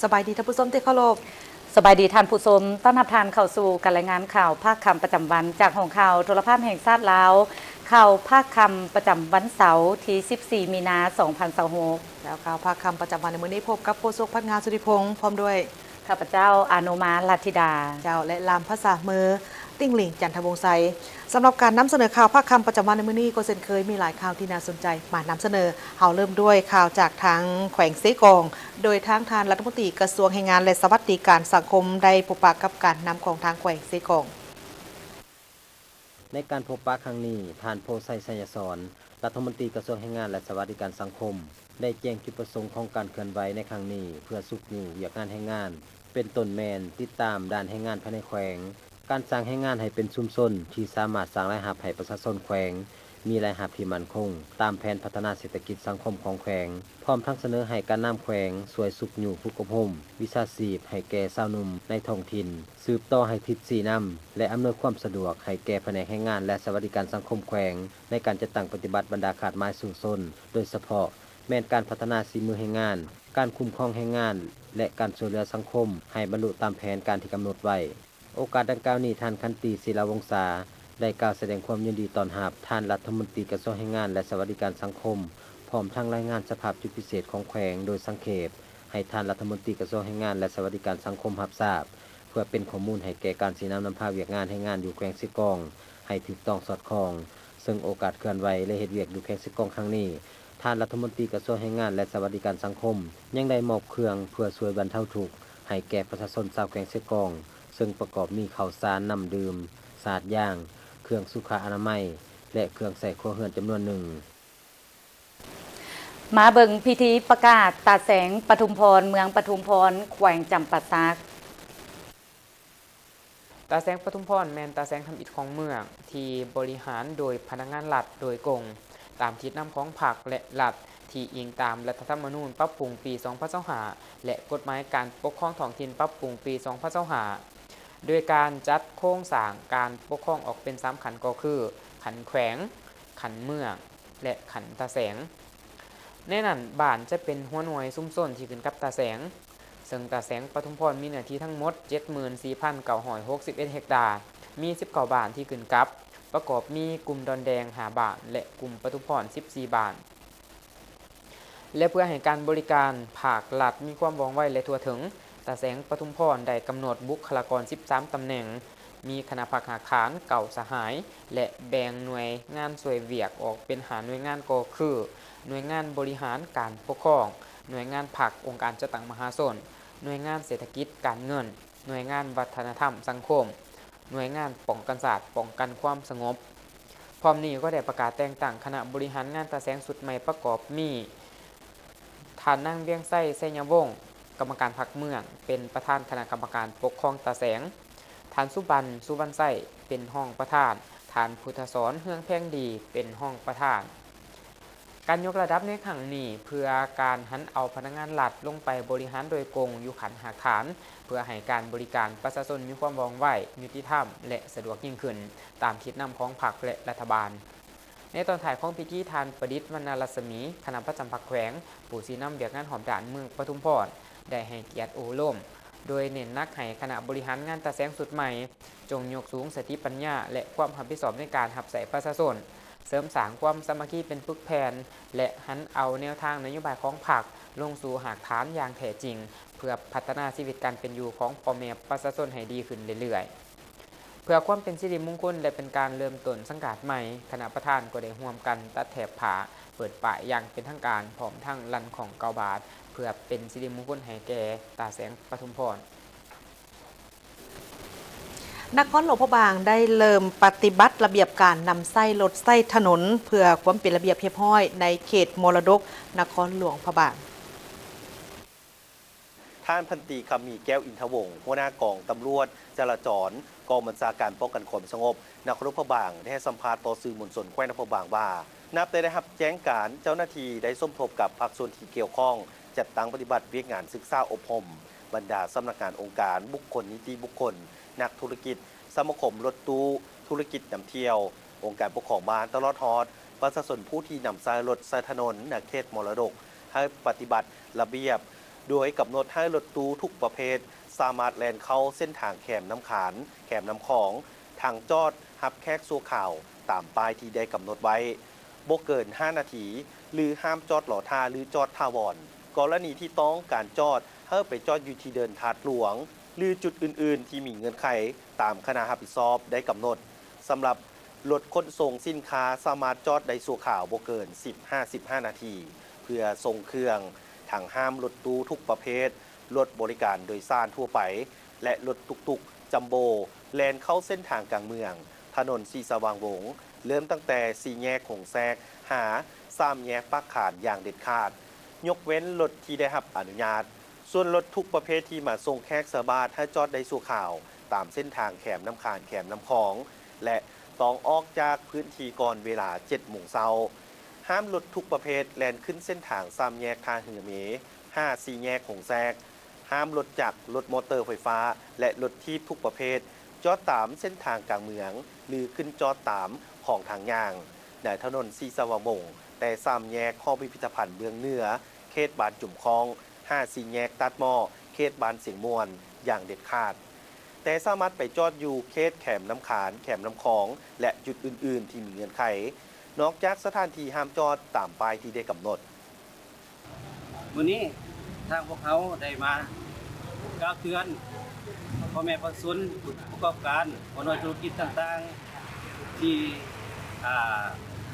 ສະບາຍດີທ່ານຜູ້ຊົມທີ່ເຄົາລົບ. ສະບາຍດີທ່ານຜູ້ຊົມ, ຕ້ອນຮັບທ່ານເຂົ້າສູ່ການລາຍງານຂ່າວພາກຄ່ຳປະຈຳວັນ ຈາກຫ້ອງຂ່າວໂທລະພາບແຫ່ງຊາດລາວ. ຂ່າວພາກຄ່ຳປະຈຳວັນເສົາ ທີສິບສີ່ ມີນາ ສອງພັນຊາວຫົກ. ແລ້ວຂ່າວພາກຄ່ຳປະຈຳວັນໃນມື້ນີ້ ພົບກັບໂຄສົກ ພັດງາ ສຸທິພົງ ພ້ອມດ້ວຍ ຂ້າພະເຈົ້າ ອານຸມາ ລັດທິດາ ເຈົ້າ ແລະ ລ່າມພາສາເມີ ຕິ່ງຫຼິງ ຈັນທະວົງໄຊ. ສຳລັບການນຳສະເໜີຂ່າວພາກຄ່ຳປະຈຳວັນໃນມື້ນີ້ ກໍເຊັ່ນເຄີຍ ມີຫຼາຍຂ່າວທີ່ໜ້າສົນໃຈມານຳສະເໜີ. ເຮົາເລີ່ມດ້ວຍຂ່າວຈາກທາງແຂວງເຊກອງ ໂດຍທາງທ່ານລັດຖະມົນຕີກະຊວງແຮງງານ ແລະ ສະຫວັດດີການສັງຄົມ ໄດ້ພົບປະກັບການນຳຂອງທາງແຂວງເຊກອງ. ໃນການພົບປະຄັ້ງນີ້, ທ່ານ ໂພໄຊ ໄຊຍະສອນ ລັດຖະມົນຕີກະຊວງແຮງງານ ແລະ ສະຫວັດດີການສັງຄົມ ໄດ້ແຈ້ງຈຸດປະສົງຂອງການເຄື່ອນໄຫວໃນຄັ້ງນີ້ ເພື່ອຊຸກຍູ້ວຽກງານແຮງງານ ເປັນຕົ້ນແມ່ນ ຕິດຕາມດ້ານແຮງງານພາຍໃນແຂວງ, ການສ້າງແຮງງານໃຫ້ເປັນຊຸມຊົນທີ່ສາມາດສ້າງລາຍຮັບໃຫ້ປະຊາຊົນແຂວງ ມີລາຍຮັບທີ່ໝັ້ນຄົງ ຕາມແຜນພັດທະນາເສດຖະກິດສັງຄົມຂອງແຂວງ, ພ້ອມທັງສະເໜີໃຫ້ການນຳແຂວງຊ່ວຍຊຸກຍູ້ຝຶກອົບຮົມວິຊາຊີບໃຫ້ແກ່ຊາວໜຸ່ມໃນທ້ອງຖິ່ນ, ສືບຕໍ່ໃຫ້ທິດຊີ້ນຳ ແລະ ອຳນວຍຄວາມສະດວກໃຫ້ແກ່ພະແນກແຮງງານ ແລະ ສະຫວັດດີການສັງຄົມແຂວງ ໃນການຈັດຕັ້ງປະຕິບັດບັນດາຄາດໝາຍສູ້ຊົນ, ໂດຍສະເພາະແມ່ນການພັດທະນາສີມືແຮງງານ, ການຄຸ້ມຄອງແຮງງານ ແລະ ການຊ່ວຍເຫຼືອສັງຄົມໃຫ້ບັນລຸຕາມແຜນການທີ່ກຳນົດໄວ້. ໂອກາດດັ່ງກ່າວນີ້, ທ່ານ ຂັນຕີ ສີລາວົງສາ ໄດ້ກ່າວສະແດງຄວາມຍິນດີຕ້ອນຮັບທ່ານລັດຖະມົນຕີກະຊວງແຮງງານ ແລະ ສະຫວັດດີການສັງຄົມ, ພ້ອມທັງລາຍງານສະພາບຈຸດພິເສດຂອງແຂວງໂດຍສັງເຂບ ໃຫ້ທ່ານລັດຖະມົນຕີກະຊວງແຮງງານ ແລະ ສະຫວັດດີການສັງຄົມຮັບຊາບ, ເພື່ອເປັນຂໍ້ມູນໃຫ້ແກ່ການຊີ້ນຳນຳພາວຽກງານແຮງງານຢູ່ແຂວງເຊກອງໃຫ້ຖືກຕ້ອງສອດຄ່ອງ. ເຊິ່ງໂອກາດເຄື່ອນໄຫວ ແລະ ເຮັດວຽກຢູ່ແຂວງເຊກອງຄັ້ງນີ້, ທ່ານລັດຖະມົນຕີກະຊວງແຮງງານ ແລະ ສະຫວັດດີການສັງຄົມ ຍັງໄດ້ມອບເຄື່ອງເພື່ອຊ່ວຍບັນເທົາທຸກໃຫ້ແກ່ປະຊາຊົນຊາວແຂວງເຊກອງ, ເຊິ່ງປະກອບມີເຂົ້າສານ, ນ້ຳດື່ມ, ສາດຢາງ, ເຄື່ອງສຸຂະອະນາໄມ ແລະ ເຄື່ອງໃຊ້ຄົວເຮືອນຈຳນວນໜຶ່ງ. ມາເບິ່ງພິທີປະກາດຕາແສງປະທຸມພອນ ເມືອງປະທຸມພອນ ແຂວງຈຳປາສັກ. ຕາແສງປະທຸມພອນແມ່ນຕາແສງທຳອິດຂອງເມືອງ ທີ່ບໍລິຫານໂດຍພະນັກງານລັດໂດຍກົງ, ຕາມທິດນຳຂອງພັກ ແລະ ລັດ ທີ່ອີງຕາມລັດຖະທຳມະນູນປັບປຸງປີສອງພັນຊາວຫ້າ ແລະ ກົດໝາຍການປົກຄອງທ້ອງຖິ່ນປັບປຸງປີສອງພັນຊາວຫ້າ ໂດຍການຈັດໂຄງສ້າງການປົກຄອງອອກເປັນສາມຂັ້ນ ກໍຄື ຂັ້ນແຂວງ, ຂັ້ນເມືອງ ແລະ ຂັ້ນຕາແສງ. ໃນນັ້ນ ບ້ານຈະເປັນຫົວໜ່ວຍຊຸມຊົນທີ່ຂຶ້ນກັບຕາແສງ, ເຊິ່ງຕາແສງປະທຸມພອນມີເນື້ອທີ່ທັງໝົດເຈັດໝື່ນສີ່ພັນເກົ້າຮ້ອຍຫົກສິບເອັດເຮັກຕາ, ມີສິບເກົ້າບ້ານທີ່ຂຶ້ນກັບ, ປະກອບມີກຸ່ມດອນແດງຫ້າບ້ານ ແລະ ກຸ່ມປະທຸມພອນສິບສີ່ບ້ານ. ແລະ ເພື່ອໃຫ້ການບໍລິການພາກລັດມີຄວາມວ່ອງໄວ ແລະ ທົ່ວເຖິງ, ຕາແສງປະທຸມພອນໄດ້ກຳນົດບຸກຄະລາກອນສິບສາມຕຳແໜ່ງ, ມີຄະນະພັກຮາກຖານເກົ້າສະຫາຍ ແລະ ແບ່ງໜ່ວຍງານຊ່ວຍວຽກອອກເປັນຫ້າໜ່ວຍງານ ກໍຄື ໜ່ວຍງານບໍລິຫານການປົກຄອງ, ໜ່ວຍງານພັກອົງການຈັດຕັ້ງມະຫາຊົນ, ໜ່ວຍງານເສດຖະກິດການເງິນ, ໜ່ວຍງານວັດທະນະທຳສັງຄົມ, ໜ່ວຍງານປ້ອງກັນຊາດ ປ້ອງກັນຄວາມສະຫງົບ. ພ້ອມນີ້ກໍໄດ້ປະກາດແຕ່ງຕັ້ງຄະນະບໍລິຫານງານຕາແສງຊຸດໃໝ່ ປະກອບມີ ທ່ານນາງ ວຽງໄຊ ໄຊຍະວົງ ກຳມະການພັກເມືອງ ເປັນປະທານຄະນະກຳມະການປົກຄອງຕາແສງ, ທ່ານ ສຸບັນ ສຸວັນໄຊ ເປັນຮອງປະທານ, ທ່ານ ພຸດທະສອນ ເຮືອງແພງດີ ເປັນຮອງປະທານ. ການຍົກລະດັບໃນຄັ້ງນີ້ ເພື່ອການຫັນເອົາພະນັກງານລັດລົງໄປບໍລິຫານໂດຍກົງຢູ່ຂັ້ນຮາກຖານ, ເພື່ອໃຫ້ການບໍລິການປະຊາຊົນມີຄວາມວ່ອງໄວ, ຍຸຕິທຳ ແລະ ສະດວກຍິ່ງຂຶ້ນ, ຕາມທິດນຳຂອງພັກ ແລະ ລັດຖະບານ. ໃນຕອນທ້າຍຂອງພິທີ, ທ່ານ ປະດິດ ວັນນະລັດສະໝີ ຄະນະປະຈຳພັກແຂວງ, ຜູ້ຊີ້ນຳວຽກງານຮອບດ້ານເມືອງປະທຸມພອນ ໄດ້ໃຫ້ກຽດໂອ້ລົມ, ໂດຍເນັ້ນໜັກໃຫ້ຄະນະບໍລິຫານງານຕາແສງຊຸດໃໝ່ ຈົ່ງຍົກສູງສະຕິປັນຍາ ແລະ ຄວາມຮັບຜິດຊອບໃນການຮັບໃຊ້ປະຊາຊົນ, ເສີມສ້າງຄວາມສາມັກຄີເປັນປຶກແຜ່ນ ແລະ ຫັນເອົາແນວທາງນະໂຍບາຍຂອງພັກລົງສູ່ຮາກຖານຢ່າງແທ້ຈິງ, ເພື່ອພັດທະນາຊີວິດການເປັນຢູ່ຂອງພໍ່ແມ່ປະຊາຊົນໃຫ້ດີຂຶ້ນເລື້ອຍໆ. ເພື່ອຄວາມເປັນສິລິມຸງຄຸນ ແລະ ເປັນການເລີ່ມຕົ້ນສັງກາດໃໝ່, ຄະນະປະທານກໍໄດ້ຮ່ວມກັນຕັດແຖບຜ້າ, ເປີດປ້າຍຢ່າງເປັນທາງການ, ພ້ອມທັງລັນຂອງເກົ້າບາດ, ເພື່ອເປັນສິລິມຸງຄຸນໃຫ້ແກ່ຕາແສງປະທຸມພອນ. ນະຄອນຫຼວງພະບາງໄດ້ເລີ່ມປະຕິບັດລະບຽບການນຳໃຊ້ລົດໃຊ້ຖະໜົນ ເພື່ອຄວາມເປັນລະບຽບຮຽບຮ້ອຍໃນເຂດມໍລະດົກນະຄອນຫຼວງພະບາງ. ທ່ານ ພັນຕີ ຄຳມີ ແກ້ວອິນທະວົງ ຫົວໜ້າກອງຕຳຫຼວດຈະລາຈອນ ກອງບັນຊາການປ້ອງກັນຄວາມສະຫງົບນະຄອນຫຼວງພະບາງ ໄດ້ໃຫ້ສຳພາດຕໍ່ສື່ມວນຊົນແຂວງຫຼວງພະບາງວ່າ ນັບແຕ່ໄດ້ຮັບແຈ້ງການ, ເຈົ້າໜ້າທີ່ໄດ້ສົມທົບກັບພາກສ່ວນທີ່ກ່ຽວຂ້ອງ ຈັດຕັ້ງປະຕິບັດວຽກງານສຶກສາອົບຮົມ ບັນດາສຳນັກງານ, ອົງການ, ບຸກຄົນ, ນິຕິບຸກຄົນ, ນັກທຸລະກິດ, ສະມາຄົມລົດຕູ້, ທຸລະກິດນຳທ່ຽວ, ອົງການປົກຄອງບ້ານ ຕະຫຼອດຮອດປະຊາຊົນຜູ້ທີ່ນຳໃຊ້ລົດໃຊ້ຖະໜົນໃນເຂດມໍລະດົກ ໃຫ້ປະຕິບັດລະບຽບ ໂດຍກຳນົດໃຫ້ລົດຕູ້ທຸກປະເພດສາມາດແລ່ນເຂົ້າເສັ້ນທາງແຄມນ້ຳຄານ, ແຄມນ້ຳຂອງ, ທາງຈອດຮັບແຂກຊົ່ວຄາວຕາມປ້າຍທີ່ໄດ້ກຳນົດໄວ້, ບໍ່ເກີນຫ້ານາທີ ຫຼື ຫ້າມຈອດລໍຖ້າ ຫຼື ຈອດຖາວອນ. ກໍລະນີທີ່ຕ້ອງການຈອດ ໃຫ້ໄປຈອດຢູ່ທີ່ເດີ່ນທາດຫຼວງ ຫຼື ຈຸດອື່ນໆທີ່ມີເງື່ອນໄຂຕາມຄະນະຮັບຜິດຊອບໄດ້ກຳນົດ. ສຳລັບລົດຂົນສົ່ງສິນຄ້າສາມາດຈອດໄດ້ຊົ່ວຄາວບໍ່ເກີນສິບຫາສິບຫ້ານາທີ ເພື່ອສົ່ງເຄື່ອງ. ທາງຫ້າມລົດຕູ້ທຸກປະເພດ, ລົດບໍລິການໂດຍສານທົ່ວໄປ ແລະ ລົດຕຸກຕຸກ ຈຳໂບ້ ແລ່ນເຂົ້າເສັ້ນທາງກາງເມືອງ, ຖະໜົນສີສະຫວ່າງວົງ, ເລີ່ມຕັ້ງແຕ່ສີ່ແຍກຫົງແຊກ ຫາ ສາມແຍກປາກຄານຢ່າງເດັດຂາດ, ຍົກເວັ້ນລົດທີ່ໄດ້ຮັບອະນຸຍາດ. ສ່ວນລົດທຸກປະເພດທີ່ມາສົ່ງແຂກໃສ່ບາດໃຫ້ຈອດໄດ້ຊົ່ວຄາວຕາມເສັ້ນທາງແຄມນ້ຳຄານ, ແຄມນ້ຳຂອງ ແລະ ຕ້ອງອອກຈາກພື້ນທີ່ກ່ອນເວລາເຈັດໂມງເຊົ້າ. ຫ້າມລົດທຸກປະເພດແລ່ນຂຶ້ນເສັ້ນທາງສາມແຍກທ່າເຮືອເມ ຫາ ສີ່ແຍກຫົງແຊກ. ຫ້າມລົດຈັກ, ລົດມໍເຕີໄຟຟ້າ ແລະ ລົດຖີບທຸກປະເພດ ຈອດຕາມເສັ້ນທາງກາງເມືອງ ຫຼື ຂຶ້ນຈອດຕາມຂອງທາງຍ່າງ ໃນຖະໜົນສີສະຫວ່າງວົງ ແຕ່ສາມແຍກຫໍພິພິທະພັນເບື້ອງເໜືອ ເຂດບ້ານຈຸມຄ້ອງ ຫາ ສີ່ແຍກຕາດໝໍ້ ເຂດບ້ານຊຽງມ່ວນ ຢ່າງເດັດຂາດ, ແຕ່ສາມາດໄປຈອດຢູ່ເຂດແຄມນ້ຳຄານ, ແຄມນ້ຳຂອງ ແລະ ຈຸດອື່ນໆທີ່ມີເງື່ອນໄຂ ນອກຈາກສະຖານທີ່ຫ້າມຈອດຕາມປ້າຍທີ່ໄດ້ກຳນົດ. ມື້ນີ້ທາງພວກເຮົາໄດ້ມາກ່າວເຕືອນພໍ່ແມ່ປະຊາຊົນ, ຜູ້ປະກອບການ, ຫົວໜ່ວຍທຸລະກິດຕ່າງໆ ທີ່ ອ່າ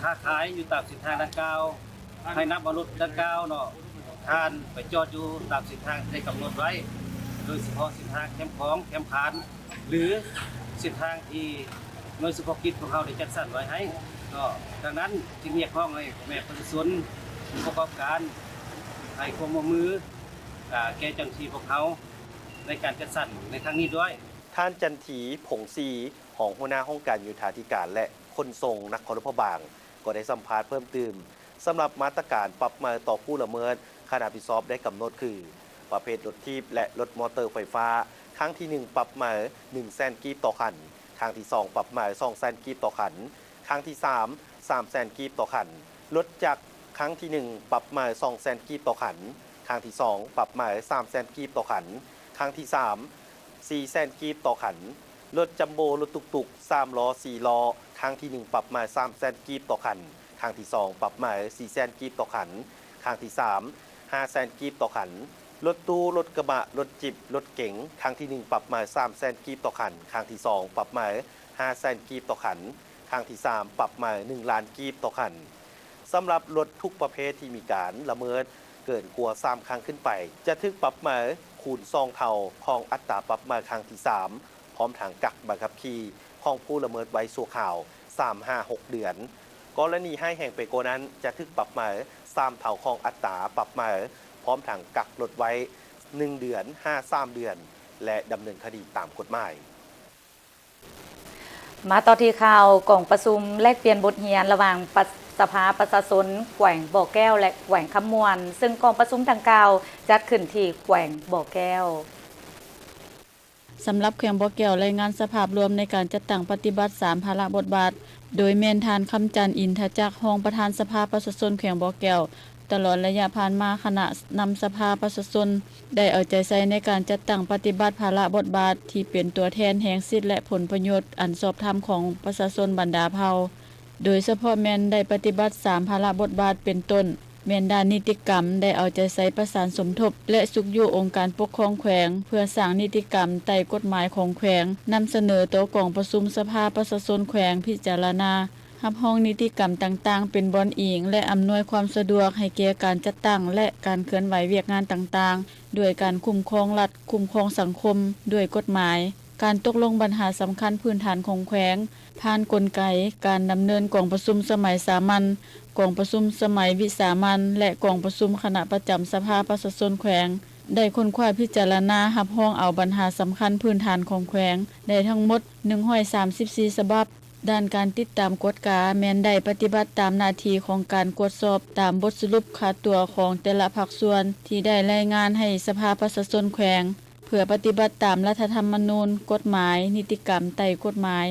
ຄ້າຂາຍຢູ່ຕາມເສັ້ນທາງດັ່ງກ່າວ ໃຫ້ນຳເອົາລົດດັ່ງກ່າວເນາະ ຜ່ານໄປຈອດຢູ່ຕາມເສັ້ນທາງທີ່ໄດ້ກຳນົດໄວ້, ໂດຍສະເພາະເສັ້ນທາງແຄມຂອງ, ແຄມຄານ ຫຼື ເສັ້ນທາງທີ່ໜ່ວຍສະເພາະກິດຂອງເຮົາໄດ້ຈັດສັນໄວ້ໃຫ້ເນາະ. ດັ່ງນັ້ນຈຶ່ງຮຽກຮ້ອງໃຫ້ພໍ່ແມ່ປະຊາຊົນ, ຜູ້ປະກອບການ ໃຫ້ຄວາມຮ່ວມມື ອ່າ ແກ່ເຈົ້າໜ້າທີ່ພວກເຮົາໃນການຈັດສັນໃນຄັ້ງນີ້ດ້ວຍ. ທ່ານ ຈັນທີ ພົງສີ ຮອງຫົວໜ້າຫ້ອງການໂຍທາທິການ ແລະ ຂົນສົ່ງນະຄອນຫຼວງພະບາງ ກໍໄດ້ສຳພາດເພີ່ມຕື່ມ ສຳລັບມາດຕະການປັບໃໝຕໍ່ຜູ້ລະເມີດ ຄະນະຮັບຜິດຊອບໄດ້ກຳນົດຄື ປະເພດລົດຖີບ ແລະ ລົດມໍເຕີໄຟຟ້າ, ຄັ້ງທີໜຶ່ງ ປັບໃໝໜຶ່ງແສນກີບຕໍ່ຄັນ, ຄັ້ງທີສອງ ປັບໃໝສອງແສນກີບຕໍ່ຄັນ, ຄັ້ງທີສາມ ສາມແສນກີບຕໍ່ຄັນ, ລົດຈັກ ຄັ້ງທີໜຶ່ງ ປັບໃໝສອງແສນກີບຕໍ່ຄັນ, ຄັ້ງທີສອງ ປັບໃໝສາມແສນກີບຕໍ່ຄັນ, ຄັ້ງທີສາມ ສີ່ແສນກີບຕໍ່ຄັນ, ລົດຈຳໂບ້ ລົດຕຸກຕຸກ ສາມລໍ້ ສີ່ລໍ້, ຄັ້ງທີໜຶ່ງ ປັບໃໝສາມແສນກີບຕໍ່ຄັນ, ຄັ້ງທີສອງ ປັບໃໝສີ່ແສນກີບຕໍ່ຄັນ, ຄັ້ງທີສາມ ຫ້າແສນກີບຕໍ່ຄັນ, ລົດຕູ້ ລົດກະບະ ລົດຈິບ ລົດເກັງ, ຄັ້ງທີໜຶ່ງ ປັບໃໝສາມແສນກີບຕໍ່ຄັນ, ຄັ້ງທີສອງ ປັບໃໝຫ້າແສນກີບຕໍ່ຄັນ, ຄັ້ງທີສາມ ປັບໃໝໜຶ່ງລ້ານກີບຕໍ່ຄັນ. ສຳລັບລົດທຸກປະເພດທີ່ມີການລະເມີດເກີນກວ່າສາມຄັ້ງຂຶ້ນໄປ ຈະຖືກປັບໃໝຄູນສອງເທົ່າຂອງອັດຕາປັບໃໝຄັ້ງທີສາມ ພ້ອມທັງກັກໃບຂັບຂີ່ຂອງຜູ້ລະເມີດໄວ້ຊົ່ວຄາວສາມຫາຫົກເດືອນ. ກໍລະນີຮ້າຍແຮງໄປກວ່ານັ້ນ ຈະຖືກປັບໃໝສາມເທົ່າຂອງອັດຕາປັບໃໝ ພ້ອມທັງກັກລົດໄວ້ໜຶ່ງເດືອນຫາສາມເດືອນ ແລະ ດຳເນີນຄະດີຕາມກົດໝາຍ. ມາຕໍ່ທີ່ຂ່າວກອງປະຊຸມແລກປ່ຽນບົດຮຽນລະຫວ່າງປະ ສະພາປະຊາຊົນແຂວງບໍ່ແກ້ວ ແລະ ແຂວງຄຳມ່ວນ, ເຊິ່ງກອງປະຊຸມດັ່ງກ່າວຈັດຂຶ້ນທີ່ແຂວງບໍ່ແກ້ວ. ສຳລັບແຂວງບໍ່ແກ້ວ ລາຍງານສະພາບລວມໃນການຈັດຕັ້ງປະຕິບັດສາມພາລະບົດບາດ, ໂດຍແມ່ນທ່ານ ຄຳຈັນ ອິນທະຈັກ ຮອງປະທານສະພາປະຊາຊົນແຂວງບໍ່ແກ້ວ, ຕະຫຼອດໄລຍະຜ່ານມາ ຄະນະນຳສະພາປະຊາຊົນ ໄດ້ເອົາໃຈໃສ່ໃນການຈັດຕັ້ງປະຕິບັດພາລະບົດບາດທີ່ເປັນຕົວແທນແຫ່ງສິດ ແລະ ຜົນປະໂຫຍດອັນຊອບທຳຂອງປະຊາຊົນບັນດາເຜົ່າ, ໂດຍສະເພາະແມ່ນໄດ້ປະຕິບັດສາມພາລະບົດບາດເປັນຕົ້ນ ແມ່ນດ້ານນິຕິກຳ ໄດ້ເອົາໃຈໃສ່ປະສານສົມທົບ ແລະ ຊຸກຍູ້ອົງການປົກຄອງແຂວງ ເພື່ອສ້າງນິຕິກຳໃຕ້ກົດໝາຍຂອງແຂວງ ນຳສະເໜີຕໍ່ກອງປະຊຸມສະພາປະຊາຊົນແຂວງພິຈາລະນາ. ຮັບຮອງນິຕິກຳຕ່າງໆ ເປັນບ່ອນອີງ ແລະ ອຳນວຍຄວາມສະດວກໃຫ້ແກ່ການຈັດຕັ້ງ ແລະ ການເຄື່ອນໄຫວວຽກງານຕ່າງໆ ດ້ວຍການຄຸ້ມຄອງລັດ, ຄຸ້ມຄອງສັງຄົມ ດ້ວຍກົດໝາຍ. ການຕົກລົງບັນຫາສຳຄັນພື້ນຖານຂອງແຂວງ ຜ່ານກົນໄກການດຳເນີນກອງປະຊຸມສະໄໝສາມັນ, ກອງປະຊຸມສະໄໝວິສາມັນ ແລະ ກອງປະຊຸມຄະນະປະຈຳສະພາປະຊາຊົນແຂວງ ໄດ້ຄົ້ນຄວ້າພິຈາລະນາ ຮັບຮອງເອົາບັນຫາສຳຄັນພື້ນຖານຂອງແຂວງ ໄດ້ທັງໝົດໜຶ່ງຮ້ອຍສາມສິບສີ່ສະບັບ. ດ້ານການຕິດຕາມກວດກາ ແມ່ນໄດ້ປະຕິບັດຕາມໜ້າທີ່ຂອງການກວດສອບຕາມບົດສະຫຼຸບຄ່າຕົວຂອງແຕ່ລະພາກສ່ວນ ທີ່ໄດ້ລາຍງານໃຫ້ສະພາປະຊາຊົນແຂວງ ເພື່ອປະຕິບັດຕາມລັດຖະທຳມະນູນ, ກົດໝາຍ, ນິຕິກຳໃຕ້ກົດໝາຍ.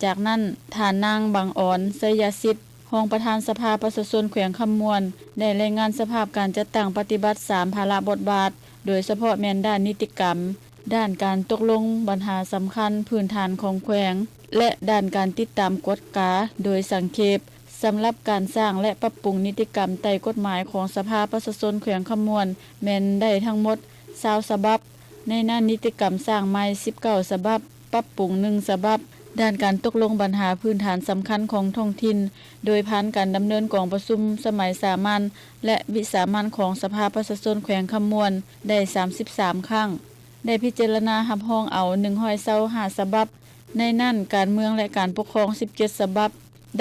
ຈາກນັ້ນ, ທ່ານນາງ ບັງອອນ ໄຊຍະສິດ ຮອງປະທານສະພາປະຊາຊົນແຂວງຄຳມ່ວນ ໄດ້ລາຍງານສະພາບການຈັດຕັ້ງປະຕິບັດສາມພາລະບົດບາດ ໂດຍສະເພາະແມ່ນດ້ານນິຕິກຳ, ດ້ານການຕົກລົງບັນຫາສຳຄັນພື້ນຖານຂອງແຂວງ ແລະ ດ້ານການຕິດຕາມກວດກາໂດຍສັງເຂບ. ສຳລັບການສ້າງ ແລະ ປັບປຸງນິຕິກຳໃຕ້ກົດໝາຍຂອງສະພາປະຊາຊົນແຂວງຄຳມ່ວນ ແມ່ນໄດ້ທັງໝົດຊາວສະບັບ, ໃນນັ້ນນິຕິກຳສ້າງໃໝ່ສິບເກົ້າສະບັບ, ປັບປຸງໜຶ່ງສະບັບ. ດ້ານການຕົກລົງບັນຫາພື້ນຖານສຳຄັນຂອງທ້ອງຖິ່ນ ໂດຍຜ່ານການດຳເນີນກອງປະຊຸມສະໄໝສາມັນ ແລະ ວິສາມັນຂອງສະພາປະຊາຊົນແຂວງຄຳມ່ວນໄດ້ສາມສິບສາມຄັ້ງ, ໄດ້ພິຈາລະນາຮັບຮອງເອົາໜຶ່ງຮ້ອຍຊາວຫ້າສະບັບ, ໃນນັ້ນການເມືອງ ແລະ ການປົກຄອງສິບເຈັດສະບັບ,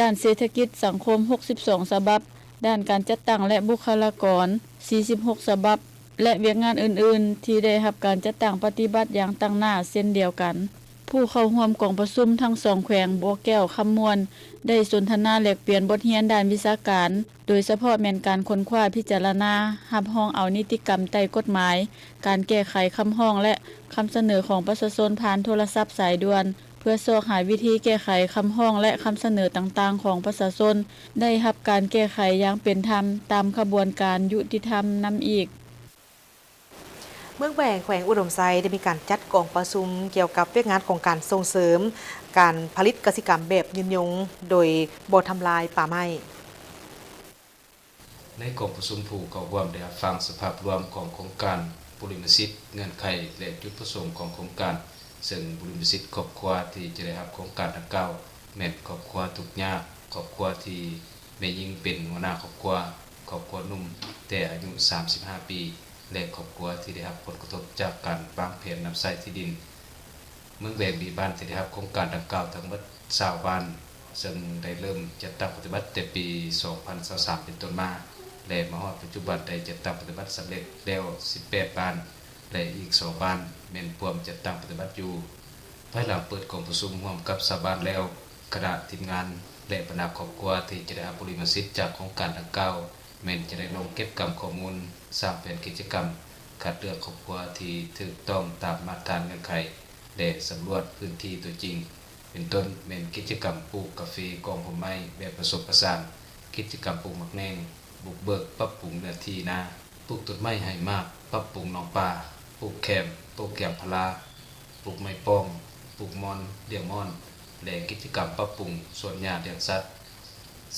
ດ້ານເສດຖະກິດສັງຄົມຫົກສິບສອງສະບັບ, ດ້ານການຈັດຕັ້ງ ແລະ ບຸກຄະລາກອນສີ່ສິບຫົກສະບັບ ແລະ ວຽກງານອື່ນໆ ທີ່ໄດ້ຮັບການຈັດຕັ້ງປະຕິບັດຢ່າງຕັ້ງໜ້າເຊັ່ນດຽວກັນ. ຜູ້ເຂົ້າຮ່ວມກອງປະຊຸມທັງສອງແຂວງບໍ່ແກ້ວຄຳມ່ວນ ໄດ້ສົນທະນາແລກປ່ຽນບົດຮຽນດ້ານວິຊາການ, ໂດຍສະເພາະແມ່ນການຄົ້ນຄວ້າພິຈາລະນາ ຮັບຮອງເອົານິຕິກຳໃຕ້ກົດໝາຍ, ການແກ້ໄຂຄຳຮ້ອງ ແລະ ຄຳສະເໜີຂອງປະຊາຊົນຜ່ານໂທລະສັບສາຍດ່ວນ, ເພື່ອຊອກຫາວິທີແກ້ໄຂຄຳຮ້ອງ ແລະ ຄຳສະເໜີຕ່າງໆຂອງປະຊາຊົນ ໄດ້ຮັບການແກ້ໄຂຢ່າງເປັນທຳຕາມຂະບວນການຍຸຕິທຳນຳອີກ. ເມືອງແວງ ແຂວງອຸດົມໄຊ ໄດ້ມີການຈັດກອງປະຊຸມກ່ຽວກັບວຽກງານຂອງການສົ່ງເສີມການຜະລິດກະສິກຳແບບຍືນຍົງ ໂດຍບໍ່ທຳລາຍປ່າໄມ້. ໃນກອງປະຊຸມ, ຜູ້ເຂົ້າຮ່ວມໄດ້ຮັບຟັງສະພາບລວມຂອງໂຄງການບຸລິມະສິດ, ເງື່ອນໄຂ ແລະ ຈຸດປະສົງຂອງໂຄງການ, ເຊິ່ງບຸລິມະສິດຄອບຄົວທີ່ຈະໄດ້ຮັບໂຄງການດັ່ງກ່າວ ແມ່ນຄອບຄົວທຸກຍາກ, ຄອບຄົວທີ່ແມ່ຍິງເປັນຫົວໜ້າຄອບຄົວ, ຄອບຄົວໜຸ່ມແຕ່ອາຍຸສາມສິບຫ້າປີ ແລະ ຄອບຄົວທີ່ໄດ້ຮັບຜົນກະທົບຈາກການວາງແຜນນຳໃຊ້ທີ່ດິນ. ເມືອງແວງມີບ້ານທີ່ໄດ້ຮັບໂຄງການດັ່ງກ່າວທັງໝົດຊາວບ້ານ, ເຊິ່ງໄດ້ເລີ່ມຈັດຕັ້ງປະຕິບັດແຕ່ປີສອງພັນຊາວສາມເປັນຕົ້ນມາ ແລະ ມາຮອດປັດຈຸບັນໄດ້ຈັດຕັ້ງປະຕິບັດສຳເລັດແລ້ວສິບແປດບ້ານ ແລະ ອີກສອງບ້ານແມ່ນພວມຈັດຕັ້ງປະຕິບັດຢູ່. ພາຍຫຼັງເປີດກອງປະຊຸມຮ່ວມກັບຊາວບ້ານແລ້ວ, ຄະນະທີມງານ ແລະ ບັນດາຄອບຄົວທີ່ຈະໄດ້ຮັບບຸລິມະສິດຈາກໂຄງການດັ່ງກ່າວ ແມ່ນຈະໄດ້ລົງເກັບກຳຂໍ້ມູນ, ສ້າງແຜນກິດຈະກຳ, ຄັດເລືອກຄອບຄົວທີ່ຖືກຕ້ອງຕາມມາດຕະຖານເງື່ອນໄຂ ແລະ ສຳຫຼວດພື້ນທີ່ຕົວຈິງ, ເປັນຕົ້ນແມ່ນກິດຈະກຳປູກກາເຟກ້ອງຮົ່ມໄມ້ແບບປະສົມປະສານ, ກິດຈະກຳປູກໝາກແໜ່ງ, ບຸກເບີກປັບປຸງເນື້ອທີ່ນາ, ປູກຕົ້ນໄມ້ໃຫ້ໝາກ, ປັບປຸງໜອງປາ, ປູກແຄມ, ປູກຢາງພາລາ, ປູກໄມ້ປ້ອມ, ປູກມ່ອນ, ລ້ຽງມ່ອນ ແລະ ກິດຈະກຳປັບປຸງສວນຫຍ້າລ້ຽງສັດ.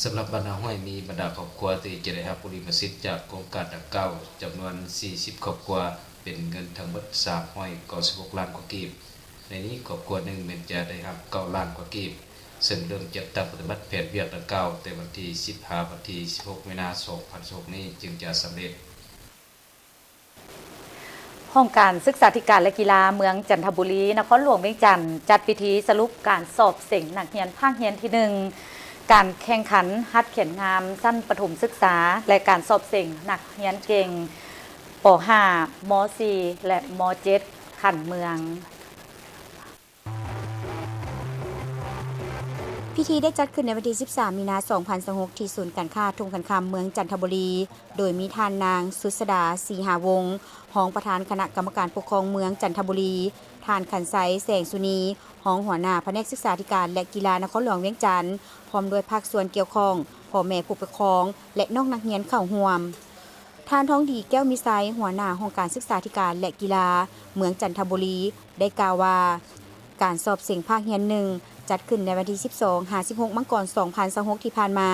ສຳລັບບ້ານນາຫ້ວຍ ມີບັນດາຄອບຄົວທີ່ຈະໄດ້ຮັບບຸລິມະສິດຈາກໂຄງການດັ່ງກ່າວຈຳນວນສີ່ສິບຄອບຄົວ, ເປັນເງິນທັງໝົດສາມຮ້ອຍເກົ້າສິບຫົກລ້ານກວ່າກີບ. ໃນນີ້ຄອບຄົວໜຶ່ງແມ່ນຈະໄດ້ຮັບເກົ້າລ້ານກວ່າກີບ, ເຊິ່ງເລີ່ມຈັດຕັ້ງປະຕິບັດແຜນວຽກດັ່ງກ່າວແຕ່ວັນທີສິບຫາວັນທີສິບຫົກ ມີນາ ສອງພັນຊາວຫົກນີ້ຈຶ່ງຈະສຳເລັດ. ຫ້ອງການສຶກສາທິການ ແລະ ກິລາເມືອງຈັນທະບູລີ ນະຄອນຫຼວງວຽງຈັນ ຈັດພິທີສະຫຼຸບການສອບເສັງນັກຮຽນພາກຮຽນທີໜຶ່ງ ການແຂ່ງຂັນຫັດຂຽນງາມຊັ້ນປະຖົມສຶກສາ ແລະ ການສອບເສັງນັກຮຽນເກັ່ງ ປໍຫ້າ ມໍສີ່ ແລະ ມໍເຈັດ ຂັ້ນເມືອງ. ພິທີໄດ້ຈັດຂຶ້ນໃນວັນທີສິບສາມ ມີນາ ສອງພັນຊາວຫົກ ທີ່ສູນການຄ້າທົ່ງຂັນຄຳ ເມືອງຈັນທະບູລີ, ໂດຍມີທ່ານນາງ ສຸດສະດາ ສີຫາວົງ ຮອງປະທານຄະນະກຳມະການປົກຄອງເມືອງຈັນທະບູລີ, ທ່ານ ຂັນໄຊ ແສງສຸນີ ຮອງຫົວໜ້າພະແນກສຶກສາທິການ ແລະ ກິລານະຄອນຫຼວງວຽງຈັນ, ພ້ອມດ້ວຍພາກສ່ວນກ່ຽວຂ້ອງ, ພໍ່ແມ່ຜູ້ປົກຄອງ ແລະ ນ້ອງນັກຮຽນເຂົ້າຮ່ວມ. ທ່ານ ທອງດີ ແກ້ວມີໄຊ ຫົວໜ້າຫ້ອງການສຶກສາທິການ ແລະ ກິລາເມືອງຈັນທະບູລີ ໄດ້ກ່າວວ່າ ການສອບເສັງພາກຮຽນໜຶ່ງ ຈັດຂຶ້ນໃນວັນທີສິບສອງ ຫາ ສິບຫົກ ມັງກອນ ສອງພັນຊາວຫົກ ທີ່ຜ່ານມາ,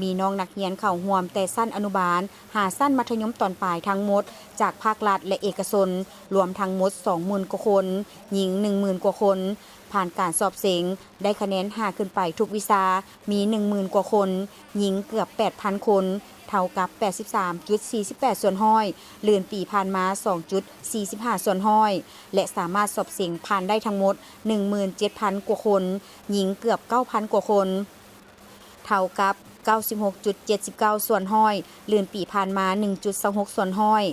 ມີນ້ອງນັກຮຽນເຂົ້າຮ່ວມແຕ່ຊັ້ນອະນຸບານ ຫາ ຊັ້ນມັດທະຍົມຕອນປາຍທັງໝົດ ຈາກພາກລັດ ແລະ ເອກະຊົນ ລວມທັງໝົດ ສອງໝື່ນກວ່າຄົນ, ຍິງ ໜຶ່ງໝື່ນກວ່າຄົນ, ຜ່ານການສອບເສັງ ໄດ້ຄະແນນຫ້າຂຶ້ນໄປທຸກວິຊາ ມີ ໜຶ່ງໝື່ນກວ່າຄົນ, ຍິງເກືອບ ແປດພັນຄົນ, ເທົ່າກັບ ແປດສິບສາມຈຸດສີ່ສິບແປດສ່ວນຮ້ອຍ, ເລື່ອນປີຜ່ານມາ ສອງຈຸດສີ່ສິບຫ້າສ່ວນຮ້ອຍ ແລະ ສາມາດສອບເສັງຜ່ານໄດ້ທັງໝົດ ໜຶ່ງໝື່ນເຈັດພັນກວ່າຄົນ, ຍິງເກືອບ ເກົ້າພັນກວ່າຄົນ, ເທົ່າກັບ ເກົ້າສິບຫົກຈຸດເຈັດສິບເກົ້າສ່ວນຮ້ອຍ, ເລື່ອນປີຜ່ານມາ ໜຶ່ງຈຸດຊາວຫົກສ່ວນຮ້ອຍ.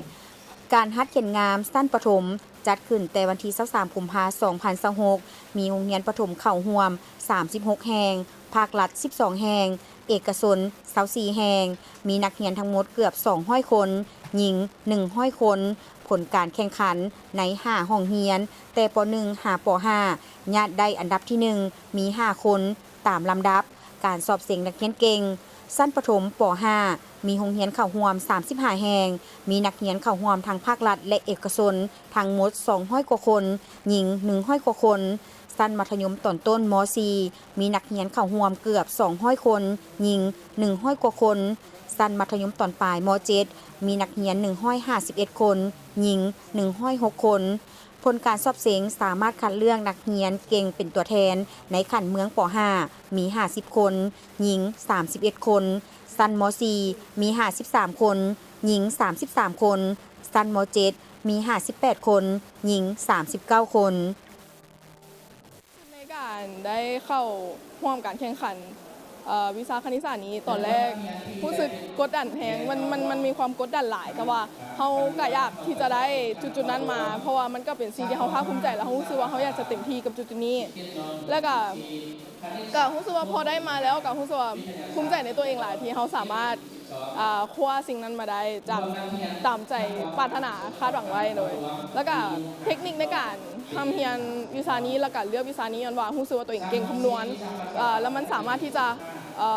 ການຫັດຂຽນງາມຊັ້ນປະຖົມ ຈັດຂຶ້ນແຕ່ວັນທີຊາວສາມ ກຸມພາ ສອງພັນຊາວຫົກ, ມີໂຮງຮຽນປະຖົມເຂົ້າຮ່ວມ ສາມສິບຫົກແຫ່ງ, ພາກລັດ ສິບສອງແຫ່ງ, ເອກະຊົນ ຊາວສີ່ແຫ່ງ, ມີນັກຮຽນທັງໝົດເກືອບ ສອງຮ້ອຍຄົນ, ຍິງ ໜຶ່ງຮ້ອຍຄົນ. ຜົນການແຂ່ງຂັນໃນຫ້າຫ້ອງຮຽນ ແຕ່ ປໍໜຶ່ງ ຫາ ປໍຫ້າ ຍາດໄດ້ອັນດັບທີໜຶ່ງ ມີຫ້າຄົນ. ຕາມລຳດັບການສອບເສັງນັກຮຽນເກັ່ງ ຊັ້ນປະຖົມ ປໍຫ້າ ມີໂຮງຮຽນເຂົ້າຮ່ວມ ສາມສິບຫ້າ ແຫ່ງ, ມີນັກຮຽນເຂົ້າຮ່ວມທັງພາກລັດ ແລະ ເອກະຊົນ ທັງໝົດ ສອງຮ້ອຍ ກວ່າຄົນ, ຍິງ ໜຶ່ງຮ້ອຍ ກວ່າຄົນ. ຊັ້ນມັດທະຍົມຕອນຕົ້ນ ມໍສີ່ ມີນັກຮຽນເຂົ້າຮ່ວມເກືອບ ສອງຮ້ອຍ ຄົນ, ຍິງ ໜຶ່ງຮ້ອຍ ກວ່າຄົນ. ຊັ້ນມັດທະຍົມຕອນປາຍ ມໍເຈັດ ມີນັກຮຽນ ໜຶ່ງຮ້ອຍຫ້າສິບເອັດ ຄົນ, ຍິງ ໜຶ່ງຮ້ອຍຫົກ ຄົນ. ຜົນການສອບເສັງສາມາດຄັດເລືອກນັກຮຽນເກັ່ງເປັນຕົວແທນໃນຂັ້ນເມືອງ ປໍຫ້າ ມີ ຫ້າສິບ ຄົນ, ຍິງ ສາມສິບເອັດ ຄົນ. ຊັ້ນ ມໍສີ່ ມີ ຫ້າສິບສາມ ຄົນ, ຍິງ ສາມສິບສາມ ຄົນ. ຊັ້ນ ມໍເຈັດ ມີ ຫ້າສິບແປດ ຄົນ, ຍິງ ສາມສິບເກົ້າ ຄົນ. ໃນການໄດ້ເຂົ້າຮ່ວມການແຂ່ງຂັນ ເອີ ວິຊາຄະນິດສາດນີ້ ຕອນແລກຮູ້ສຶກກົດດັນແຮງ ມັນ ມັນ ມັນມີຄວາມກົດດັນຫຼາຍ ແຕ່ວ່າເຮົາກະຢາກທີ່ຈະໄດ້ຈຸດໆນັ້ນມາ ເພາະວ່າມັນກະເປັນສິ່ງທີ່ເຮົາພາກພູມໃຈ ແລະ ເຮົາຮູ້ສຶກວ່າເຮົາຢາກຈະເຕັມທີ່ກັບຈຸດໆນີ້ ແລ້ວກະ ກະຮູ້ສຶກວ່າພໍໄດ້ມາແລ້ວ ກະຮູ້ສຶກວ່າພູມໃຈໃນຕົວເອງຫຼາຍ ທີ່ເຮົາສາມາດ ອ່າ ຄວ້າສິ່ງນັ້ນມາໄດ້ຈາກຕາມໃຈປາດຖະໜາຄາດຫວັງໄວ້ໂດຍ ແລ້ວກະເທັກນິກໃນການຮ່ຳຮຽນວິຊານີ້ ແລ້ວກະເລືອກວິຊານີ້ ຍ້ອນວ່າຮູ້ສຶກວ່າຕົວເອງເກັ່ງຄຳນວນ ເອີ ແລ້ວມັນສາມາດທີ່ຈະ ເອີ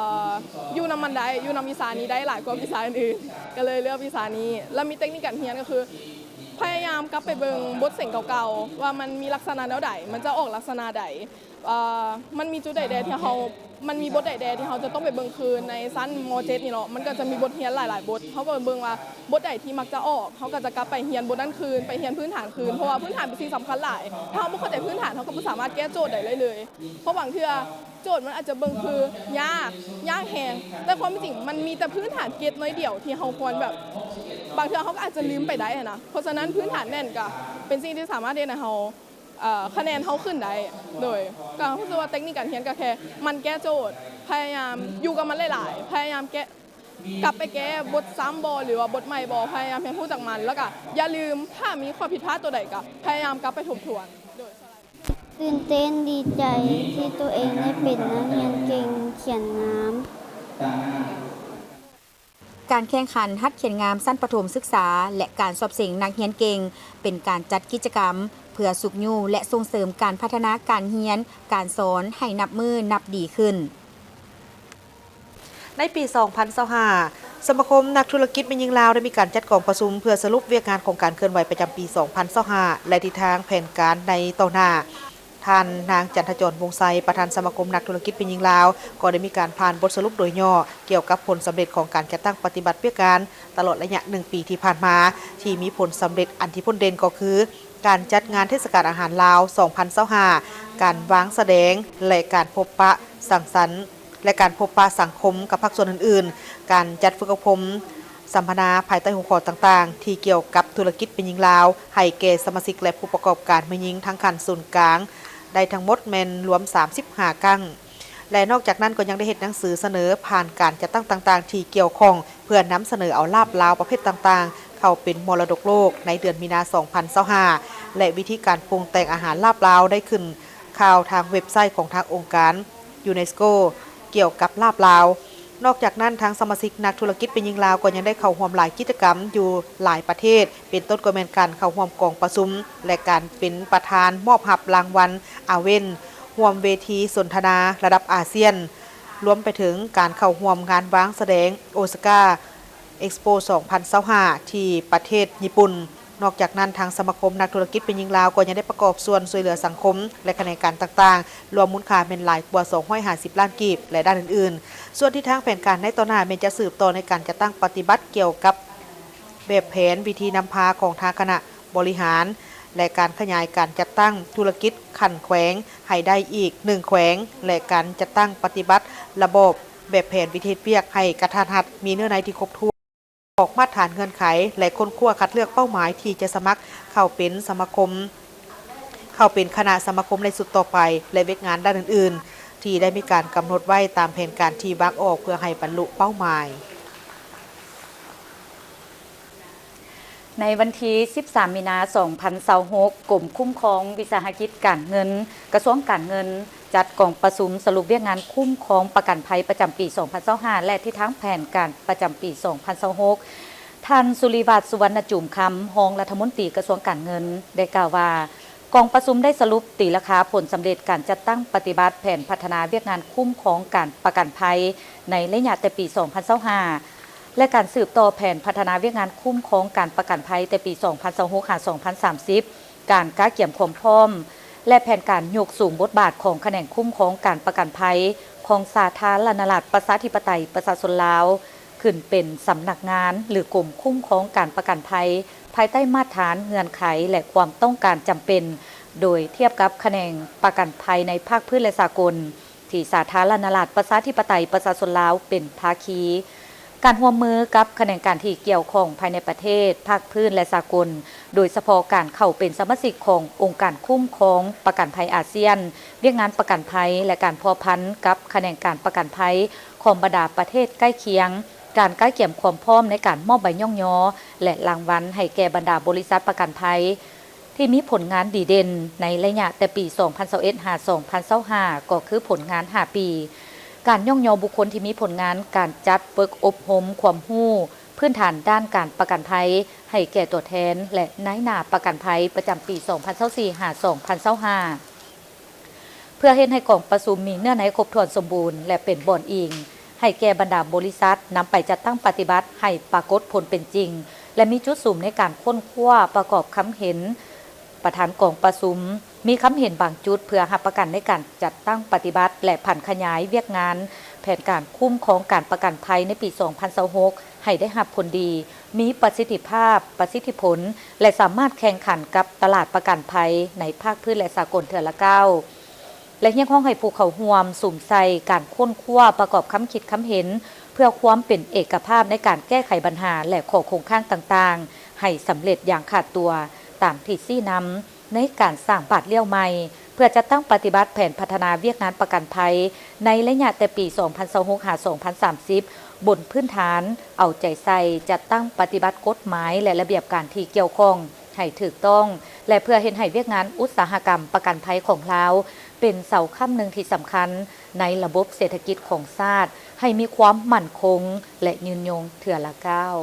ຢູ່ນຳມັນໄດ້ ຢູ່ນຳວິຊານີ້ໄດ້ຫຼາຍກວ່າວິຊາອື່ນໆ ກະເລີຍເລືອກວິຊານີ້ ແລ້ວມີເທັກນິກການຮຽນກະຄື ພະຍາຍາມກັບໄປເບິ່ງບົດເສັງເກົ່າໆ ວ່າມັນມີລັກສະນະແນວໃດ ມັນຈະອອກລັກສະນະໃດ ເອີ ມັນມີຈຸດໃດແດ່ທີ່ເຮົາ ມັນມີບົດໃດແດ່ທີ່ເຮົາຈະຕ້ອງໄປເບິ່ງຄືນໃນຊັ້ນ ມໍເຈັດນີ້ເນາະ ມັນກະຈະມີບົດຮຽນຫຼາຍໆບົດ ເຮົາກະໄປເບິ່ງວ່າບົດໃດທີ່ມັກຈະອອກ ເຮົາກະຈະກັບໄປຮຽນບົດນັ້ນຄືນ ໄປຮຽນພື້ນຖານຄືນ ເພາະວ່າພື້ນຖານເປັນສິ່ງສຳຄັນຫຼາຍ ຖ້າເຮົາບໍ່ເຂົ້າໃຈພື້ນຖານ ເຮົາກະບໍ່ສາມາດແກ້ໂຈດໃດໄດ້ເລີຍ ເພາະບາງເທື່ອໂຈດມັນອາດຈະເບິ່ງຄືຍາກ ຍາກແຮງ ແຕ່ຄວາມເປັນຈິງມັນມີແຕ່ພື້ນຖານເກດໜ້ອຍດຽວທີ່ເຮົາຄວນແບບ ບາງເທື່ອເຮົາກະອາດຈະລືມໄປໄດ້ຫັ້ນນະ ເພາະສະນັ້ນພື້ນຖານແໜ້ນກະເປັນສິ່ງທີ່ສາມາດເຮັດໃຫ້ເຮົາ ເອີ ຄະແນນເຮົາຂຶ້ນໄດ້ ໂດຍ ກະຮູ້ສຶກວ່າເຕັກນິກການຮຽນກະແຄ່ໝັ່ນແກ້ໂຈດ ພະຍາຍາມຢູ່ກັບມັນຫຼາຍໆ ພະຍາຍາມແກ້ ກັບໄປແກ້ບົດຊ້ຳບໍ ຫຼືວ່າບົດໃໝ່ບໍ ພະຍາຍາມຮຽນຮູ້ຈາກມັນ ແລ້ວກະຢ່າລືມ ຖ້າມີຂໍ້ຜິດພາດໂຕໃດກະພະຍາຍາມກັບໄປທົບທວນ ໂດຍ. ຕື່ນເຕັ້ນດີໃຈທີ່ໂຕເອງໄດ້ເປັນນັກຮຽນເກັ່ງຂຽນງາມ. ການແຂ່ງຂັນຫັດຂຽນງາມຊັ້ນປະຖົມສຶກສາ ແລະ ການສອບເສັງນັກຮຽນເກັ່ງ ເປັນການຈັດກິດຈະກຳເພື່ອຊຸກຍູ້ ແລະ ສົ່ງເສີມການພັດທະນາການຮຽນການສອນໃຫ້ນັບມື້ນັບດີຂຶ້ນ. ໃນປີສອງພັນຊາວຫ້າ ສະມາຄົມນັກທຸລະກິດແມ່ຍິງລາວໄດ້ມີການຈັດກອງປະຊຸມເພື່ອສະຫຼຸບວຽກງານຂອງການເຄື່ອນໄຫວປະຈຳປີສອງພັນຊາວຫ້າ ແລະ ທິດທາງແຜນການໃນຕໍ່ໜ້າ. ທ່ານນາງ ຈັນທະຈອນ ວົງໄຊ ປະທານສະມາຄົມນັກທຸລະກິດແມ່ຍິງລາວ ກໍໄດ້ມີການຜ່ານບົດສະຫຼຸບໂດຍຫຍໍ້ກ່ຽວກັບຜົນສຳເລັດຂອງການຈັດຕັ້ງປະຕິບັດວຽກງານຕະຫຼອດໄລຍະໜຶ່ງປີທີ່ຜ່ານມາ ທີ່ມີຜົນສຳເລັດອັນທີ່ພົ້ນເດັ່ນກໍຄື ການຈັດງານເທດສະການອາຫານລາວສອງພັນຊາວຫ້າ ການວາງສະແດງ ແລະ ການພົບປະສັງສັນ ແລະ ການພົບປະສັງຄົມກັບພາກສ່ວນອື່ນໆ, ການຈັດຝຶກອົບຮົມ ສຳມະນາພາຍໃຕ້ຫົວຂໍ້ຕ່າງໆ ທີ່ກ່ຽວກັບທຸລະກິດແມ່ຍິງລາວ ໃຫ້ແກ່ສະມາຊິກ ແລະ ຜູ້ປະກອບການແມ່ຍິງທັງຂັ້ນສູນກາງ ໄດ້ທັງໝົດແມ່ນລວມສາມສິບຫ້າຄັ້ງ ແລະ ນອກຈາກນັ້ນກໍຍັງໄດ້ເຮັດໜັງສືສະເໜີຜ່ານການຈັດຕັ້ງຕ່າງໆ ທີ່ກ່ຽວຂ້ອງ ເພື່ອນຳສະເໜີເອົາລາບລາວປະເພດຕ່າງໆ ເຂົ້າເປັນມໍລະດົກໂລກໃນເດືອນມີນາສອງພັນຊາວຫ້າ ແລະ ວິທີການປຸງແຕ່ງອາຫານລາບລາວໄດ້ຂຶ້ນຂ່າວທາງເວັບໄຊຂອງທາງອົງການ ຢູເນສໂກ ກ່ຽວກັບລາບລາວ. ນອກຈາກນັ້ນ, ທາງສະມາຊິກນັກທຸລະກິດແມ່ຍິງລາວກໍຍັງໄດ້ເຂົ້າຮ່ວມຫຼາຍກິດຈະກຳຢູ່ຫຼາຍປະເທດ, ເປັນຕົ້ນກໍແມ່ນການເຂົ້າຮ່ວມກອງປະຊຸມ ແລະ ການເປັນປະທານມອບຮັບລາງວັນ ອາເວັນ ຮ່ວມເວທີສົນທະນາລະດັບອາຊຽນ, ລວມໄປເຖິງການເຂົ້າຮ່ວມງານວາງສະແດງ ໂອຊາກາ ເອັກສະໂປ ສອງພັນຊາວຫ້າ ທີ່ປະເທດຍີ່ປຸ່ນ. ນອກຈາກນັ້ນ, ທາງສະມາຄົມນັກທຸລະກິດແມ່ຍິງລາວກໍຍັງໄດ້ປະກອບສ່ວນຊ່ວຍເຫຼືອສັງຄົມ ແລະ ຂະແໜງການຕ່າງໆ ລວມມູນຄ່າແມ່ນຫຼາຍກວ່າສອງຮ້ອຍຫ້າສິບລ້ານກີບ ແລະ ດ້ານອື່ນໆ. ສ່ວນທິດທາງແຜນການໃນຕໍ່ໜ້າແມ່ນຈະສືບຕໍ່ໃນການຈັດຕັ້ງປະຕິບັດກ່ຽວກັບແບບແຜນວິທີນຳພາຂອງທາງຄະນະບໍລິຫານ ແລະ ການຂະຫຍາຍການຈັດຕັ້ງທຸລະກິດຂັ້ນແຂວງໃຫ້ໄດ້ອີກໜຶ່ງແຂວງ ແລະ ການຈັດຕັ້ງປະຕິບັດລະບອບແບບແຜນວິທີເຮັດວຽກໃຫ້ກະທັດຮັດ, ມີເນື້ອໃນທີ່ຄົບຖ້ວນ. ອອກມາດຖານເງື່ອນໄຂ ແລະ ຄົ້ນຄວ້າຄັດເລືອກເປົ້າໝາຍທີ່ຈະສະໝັກເຂົ້າເປັນສະມາຄົມ, ເຂົ້າເປັນຄະນະສະມາຄົມໃນຊຸດຕໍ່ໄປ ແລະ ວຽກງານດ້ານອື່ນໆ ທີ່ໄດ້ມີການກຳນົດໄວ້ຕາມແຜນການທີ່ວາງອອກເພື່ອໃຫ້ບັນລຸເປົ້າໝາຍ. ໃນວັນທີສິບສາມ ມີນາ ສອງພັນຊາວຫົກ ກົມຄຸ້ມຄອງວິສາຫະກິດການເງິນ ກະຊວງການເງິນ ຈັດກອງປະຊຸມສະຫຼຸບວຽກງານຄຸ້ມຄອງປະກັນໄພປະຈຳປີສອງພັນຊາວຫ້າ ແລະ ທິດທາງແຜນການປະຈຳປີສອງພັນຊາວຫົກ. ທ່ານ ສຸລິວັດ ສຸວັນນະຈູມຄຳ ຮອງລັດຖະມົນຕີກະຊວງການເງິນ ໄດ້ກ່າວວ່າ ກອງປະຊຸມໄດ້ສະຫຼຸບຕີລາຄາຜົນສຳເລັດການຈັດຕັ້ງປະຕິບັດແຜນພັດທະນາວຽກງານຄຸ້ມຄອງການປະກັນໄພໃນໄລຍະແຕ່ປີສອງພັນຊາວຫ້າ ແລະ ການສືບຕໍ່ແຜນພັດທະນາວຽກງານຄຸ້ມຄອງການປະກັນໄພແຕ່ປີສອງພັນຊາວຫົກຫາສອງພັນສາມສິບ, ການກະກຽມຄວາມພ້ອມ ແລະ ແຜນການຍົກສູງບົດບາດຂອງຂະແໜງຄຸ້ມຄອງການປະກັນໄພຂອງສາທາລະນະລັດ ປະຊາທິປະໄຕ ປະຊາຊົນລາວ ຂຶ້ນເປັນສຳນັກງານ ຫຼື ກົມຄຸ້ມຄອງການປະກັນໄພ ພາຍໃຕ້ມາດຖານ, ເງື່ອນໄຂ ແລະ ຄວາມຕ້ອງການຈຳເປັນ ໂດຍທຽບກັບຂະແໜງປະກັນໄພໃນພາກພື້ນ ແລະ ສາກົນ ທີ່ສາທາລະນະລັດ ປະຊາທິປະໄຕ ປະຊາຊົນລາວ ເປັນພາຄີ. ການຮ່ວມມືກັບຂະແໜງການທີ່ກ່ຽວຂ້ອງພາຍໃນປະເທດ, ພາກພື້ນ ແລະ ສາກົນ, ໂດຍສະເພາະການເຂົ້າເປັນສະມາຊິກຂອງອົງການຄຸ້ມຄອງປະກັນໄພອາຊຽນ, ວຽກງານປະກັນໄພ ແລະ ການພົວພັນກັບຂະແໜງການປະກັນໄພຂອງບັນດາປະເທດໃກ້ຄຽງ, ການກະກຽມຄວາມພ້ອມໃນການມອບໃບຍ້ອງຍໍ ແລະ ລາງວັນໃຫ້ແກ່ບັນດາບໍລິສັດປະກັນໄພ ທີ່ມີຜົນງານດີເດັ່ນໃນໄລຍະແຕ່ປີສອງພັນຊາວເອັດຫາສອງພັນຊາວຫ້າ ກໍຄືຜົນງານຫ້າປີ, ການຍ້ອງຍໍບຸກຄົນທີ່ມີຜົນງານການຈັດຝຶກອົບຮົມຄວາມຮູ້ພື້ນຖານດ້ານການປະກັນໄພໃຫ້ແກ່ຕົວແທນ ແລະ ນາຍໜ້າປະກັນໄພປະຈຳປີສອງພັນຊາວສີ່ຫາສອງພັນຊາວຫ້າ ເພື່ອເຮັດໃຫ້ກອງປະຊຸມມີເນື້ອໃນຄົບຖ້ວນສົມບູນ ແລະ ເປັນບ່ອນອີງໃຫ້ແກ່ບັນດາບໍລິສັດນຳໄປຈັດຕັ້ງປະຕິບັດໃຫ້ປາກົດຜົນເປັນຈິງ ແລະ ມີຈຸດສຸມໃນການຄົ້ນຄວ້າປະກອບຄຳເຫັນ. ປະທານກອງປະຊຸມມີຄຳເຫັນບາງຈຸດເພື່ອຮັບປະກັນໃນການຈັດຕັ້ງປະຕິບັດ ແລະ ຜັນຂະຫຍາຍວຽກງານແຜນການຄຸ້ມຄອງການປະກັນໄພໃນປີສອງພັນຊາວຫົກ ໃຫ້ໄດ້ຮັບຜົນດີ, ມີປະສິດທິພາບ, ປະສິດທິຜົນ ແລະ ສາມາດແຂ່ງຂັນກັບຕະຫຼາດປະກັນໄພໃນພາກພື້ນ ແລະ ສາກົນເທື່ອລະກ້າວ ແລະ ຮຽກຮ້ອງໃຫ້ຜູ້ເຂົ້າຮ່ວມສຸມໃສ່ການຄົ້ນຄວ້າປະກອບຄຳຄິດຄຳເຫັນ ເພື່ອຄວາມເປັນເອກະພາບໃນການແກ້ໄຂບັນຫາ ແລະ ຂໍ້ຄົງຄ້າງຕ່າງໆ ໃຫ້ສຳເລັດຢ່າງຂາດຕົວ ຕາມທິດຊີ້ນຳໃນການສ້າງບາດລ້ຽວໃໝ່ ເພື່ອຈັດຕັ້ງປະຕິບັດແຜນພັດທະນາວຽກງານປະກັນໄພໃນໄລຍະແຕ່ປີສອງພັນຊາວຫົກຫາສອງພັນສາມສິບ ບົນພື້ນຖານເອົາໃຈໃສ່ຈັດຕັ້ງປະຕິບັດກົດໝາຍ ແລະ ລະບຽບການທີ່ກ່ຽວຂ້ອງ ໃຫ້ຖືກຕ້ອງ ແລະ ເພື່ອເຮັດໃຫ້ວຽກງານອຸດສາຫະກຳປະກັນໄພຂອງລາວ ເປັນເສົາຄ້ຳໜຶ່ງທີ່ສຳຄັນໃນລະບົບເສດຖະກິດຂອງຊາດ ໃຫ້ມີຄວາມໝັ້ນຄົງ ແລະ ຍືນຍົງເທື່ອລະກ້າວ.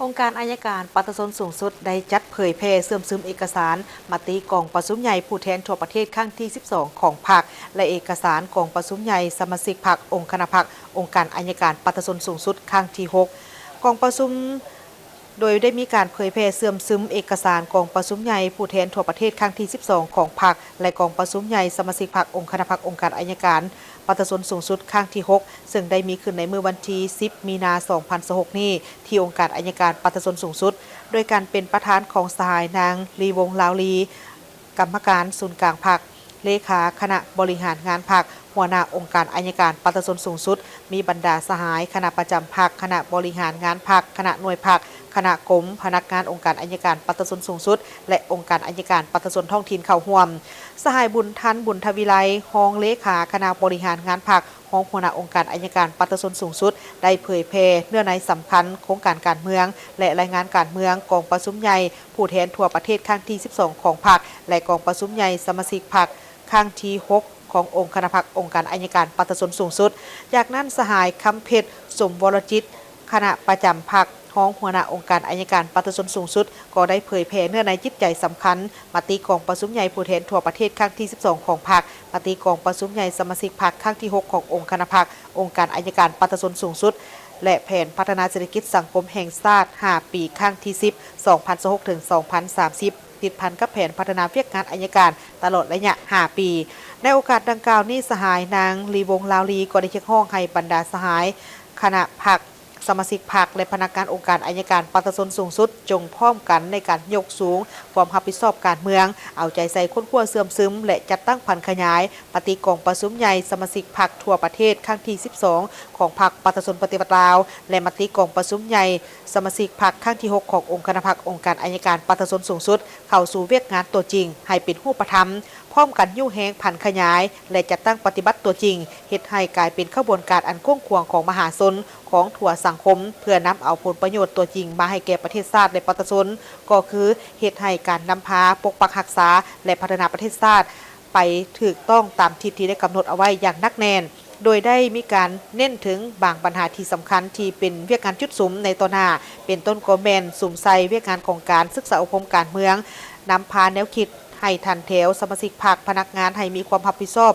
ອົງການໄອຍະການປະຊາຊົນສູງສຸດ ໄດ້ຈັດເຜີຍແຜ່ເຊື່ອມຊຶມເອກະສານມະຕິກອງປະຊຸມໃຫຍ່ຜູ້ແທນທົ່ວປະເທດຄັ້ງທີສິບສອງຂອງພັກ ແລະ ເອກະສານກອງປະຊຸມໃຫຍ່ສະມາຊິກພັກ, ອົງຄະນະພັກ, ອົງການໄອຍະການປະຊາຊົນສູງສຸດຄັ້ງທີຫົກ ກອງປະຊຸມ ໂດຍໄດ້ມີການເຜີຍແຜ່ເຊື່ອມຊຶມເອກະສານກອງປະຊຸມໃຫຍ່ຜູ້ແທນທົ່ວປະເທດຄັ້ງທີສິບສອງຂອງພັກ ແລະ ກອງປະຊຸມໃຫຍ່ສະມາຊິກພັກ, ອົງຄະນະພັກ, ອົງການໄອຍະການປະຊາຊົນສູງສຸດຄັ້ງທີຫົກ ເຊິ່ງໄດ້ມີຂຶ້ນໃນມື້ວັນທີສິບ ມີນາ ສອງພັນຊາວຫົກນີ້ ທີ່ອົງການໄອຍະການປະຊາຊົນສູງສຸດ ໂດຍການເປັນປະທານຂອງສະຫາຍນາງ ລີວົງ ລາວລີ ກຳມະການສູນກາງພັກ, ເລຂາຄະນະບໍລິຫານງານພັກ, ຫົວໜ້າອົງການໄອຍະການປະຊາຊົນສູງສຸດ, ມີບັນດາສະຫາຍຄະນະປະຈຳພັກ, ຄະນະບໍລິຫານງານພັກ, ຄະນະໜ່ວຍພັກ, ຄະນະກົມ, ພະນັກງານອົງການໄອຍະການປະຊາຊົນສູງສຸດ ແລະ ອົງການໄອຍະການປະຊາຊົນທ້ອງຖິ່ນເຂົ້າຮ່ວມ. ສະຫາຍ ບຸນທັນ ບຸນທະວິໄລ ຮອງເລຂາຄະນະບໍລິຫານງານພັກ, ຮອງຫົວໜ້າອົງການໄອຍະການປະຊາຊົນສູງສຸດ ໄດ້ເຜີຍແຜ່ເນື້ອໃນສຳຄັນໂຄງການການເມືອງ ແລະ ລາຍງານການເມືອງກອງປະຊຸມໃຫຍ່ຜູ້ແທນທົ່ວປະເທດຄັ້ງທີສິບສອງຂອງພັກ ແລະ ກອງປະຊຸມໃຫຍ່ສະມາຊິກພັກຄັ້ງທີຫົກຂອງອົງຄະນະພັກ ອົງການໄອຍະການປະຊາຊົນສູງສຸດ. ຈາກນັ້ນ ສະຫາຍ ຄຳເພັດ ສົມວໍລະຈິດ ຄະນະປະຈຳພັກ, ຮອງຫົວໜ້າອົງການໄອຍະການປະຊາຊົນສູງສຸດ ກໍໄດ້ເຜີຍແຜ່ເນື້ອໃນຈິດໃຈສຳຄັນ ມະຕິກອງປະຊຸມໃຫຍ່ຜູ້ແທນທົ່ວປະເທດຄັ້ງທີສິບສອງຂອງພັກ, ມະຕິກອງປະຊຸມໃຫຍ່ສະມາຊິກພັກຄັ້ງທີຫົກຂອງອົງຄະນະພັກ, ອົງການໄອຍະການປະຊາຊົນສູງສຸດ ແລະ ແຜນພັດທະນາເສດຖະກິດສັງຄົມແຫ່ງຊາດຫ້າປີ ຄັ້ງທີສິບ ສອງພັນຊາວຫົກ ເຖິງ ສອງພັນສາມສິບ ຕິດພັນກັບແຜນພັດທະນາວຽກງານໄອຍະການຕະຫຼອດໄລຍະຫ້າປີ. ໃນໂອກາດດັ່ງກ່າວນີ້ ສະຫາຍນາງ ລີວົງ ລາວລີ ກໍໄດ້ຮຽກຮ້ອງໃຫ້ບັນດາສະຫາຍຄະນະພັກ ສະມາຊິກພັກ ແລະ ພະນັກງານອົງການໄອຍະການປະຊາຊົນສູງສຸດ ຈົ່ງພ້ອມກັນໃນການຍົກສູງຄວາມຮັບຜິດຊອບການເມືອງ, ເອົາໃຈໃສ່ຄົ້ນຄວ້າເຊື່ອມຊຶມ ແລະ ຈັດຕັ້ງຜັນຂະຫຍາຍມະຕິກອງປະຊຸມໃຫຍ່ສະມາຊິກພັກທົ່ວປະເທດຄັ້ງທີສິບສອງຂອງພັກປະຊາຊົນປະຕິວັດລາວ ແລະ ມະຕິກອງປະຊຸມໃຫຍ່ສະມາຊິກພັກຄັ້ງທີຫົກຂອງອົງຄະນະພັກ ອົງການໄອຍະການປະຊາຊົນສູງສຸດ ເຂົ້າສູ່ວຽກງານຕົວຈິງໃຫ້ເປັນຮູບປະທຳ, ພ້ອມກັນຍູ້ແຮງຜັນຂະຫຍາຍ ແລະ ຈັດຕັ້ງປະຕິບັດຕົວຈິງ, ເຮັດໃຫ້ກາຍເປັນຂະບວນການອັນກວ້າງຂວາງຂອງມະຫາຊົນ ຂອງທົ່ວສັງຄົມ ເພື່ອນຳເອົາຜົນປະໂຫຍດຕົວຈິງມາໃຫ້ແກ່ປະເທດຊາດ ແລະ ປະຊາຊົນ, ກໍຄືເຮັດໃຫ້ການນຳພາປົກປັກຮັກສາ ແລະ ພັດທະນາປະເທດຊາດ ໄປຖືກຕ້ອງຕາມທິດທີ່ໄດ້ກຳນົດເອົາໄວ້ຢ່າງໜັກແໜ້ນ. ໂດຍໄດ້ມີການເນັ້ນເຖິງບາງບັນຫາທີ່ສຳຄັນທີ່ເປັນວຽກງານຈຸດສຸມໃນຕໍ່ໜ້າ, ເປັນຕົ້ນກໍແມ່ນສຸມໃສ່ວຽກງານຂອງການສຶກສາອົບຮົມການເມືອງ, ນຳພາແນວຄິດໃຫ້ຖັນແຖວສະມາຊິກພັກ, ພະນັກງານໃຫ້ມີຄວາມຮັບຜິດຊອບ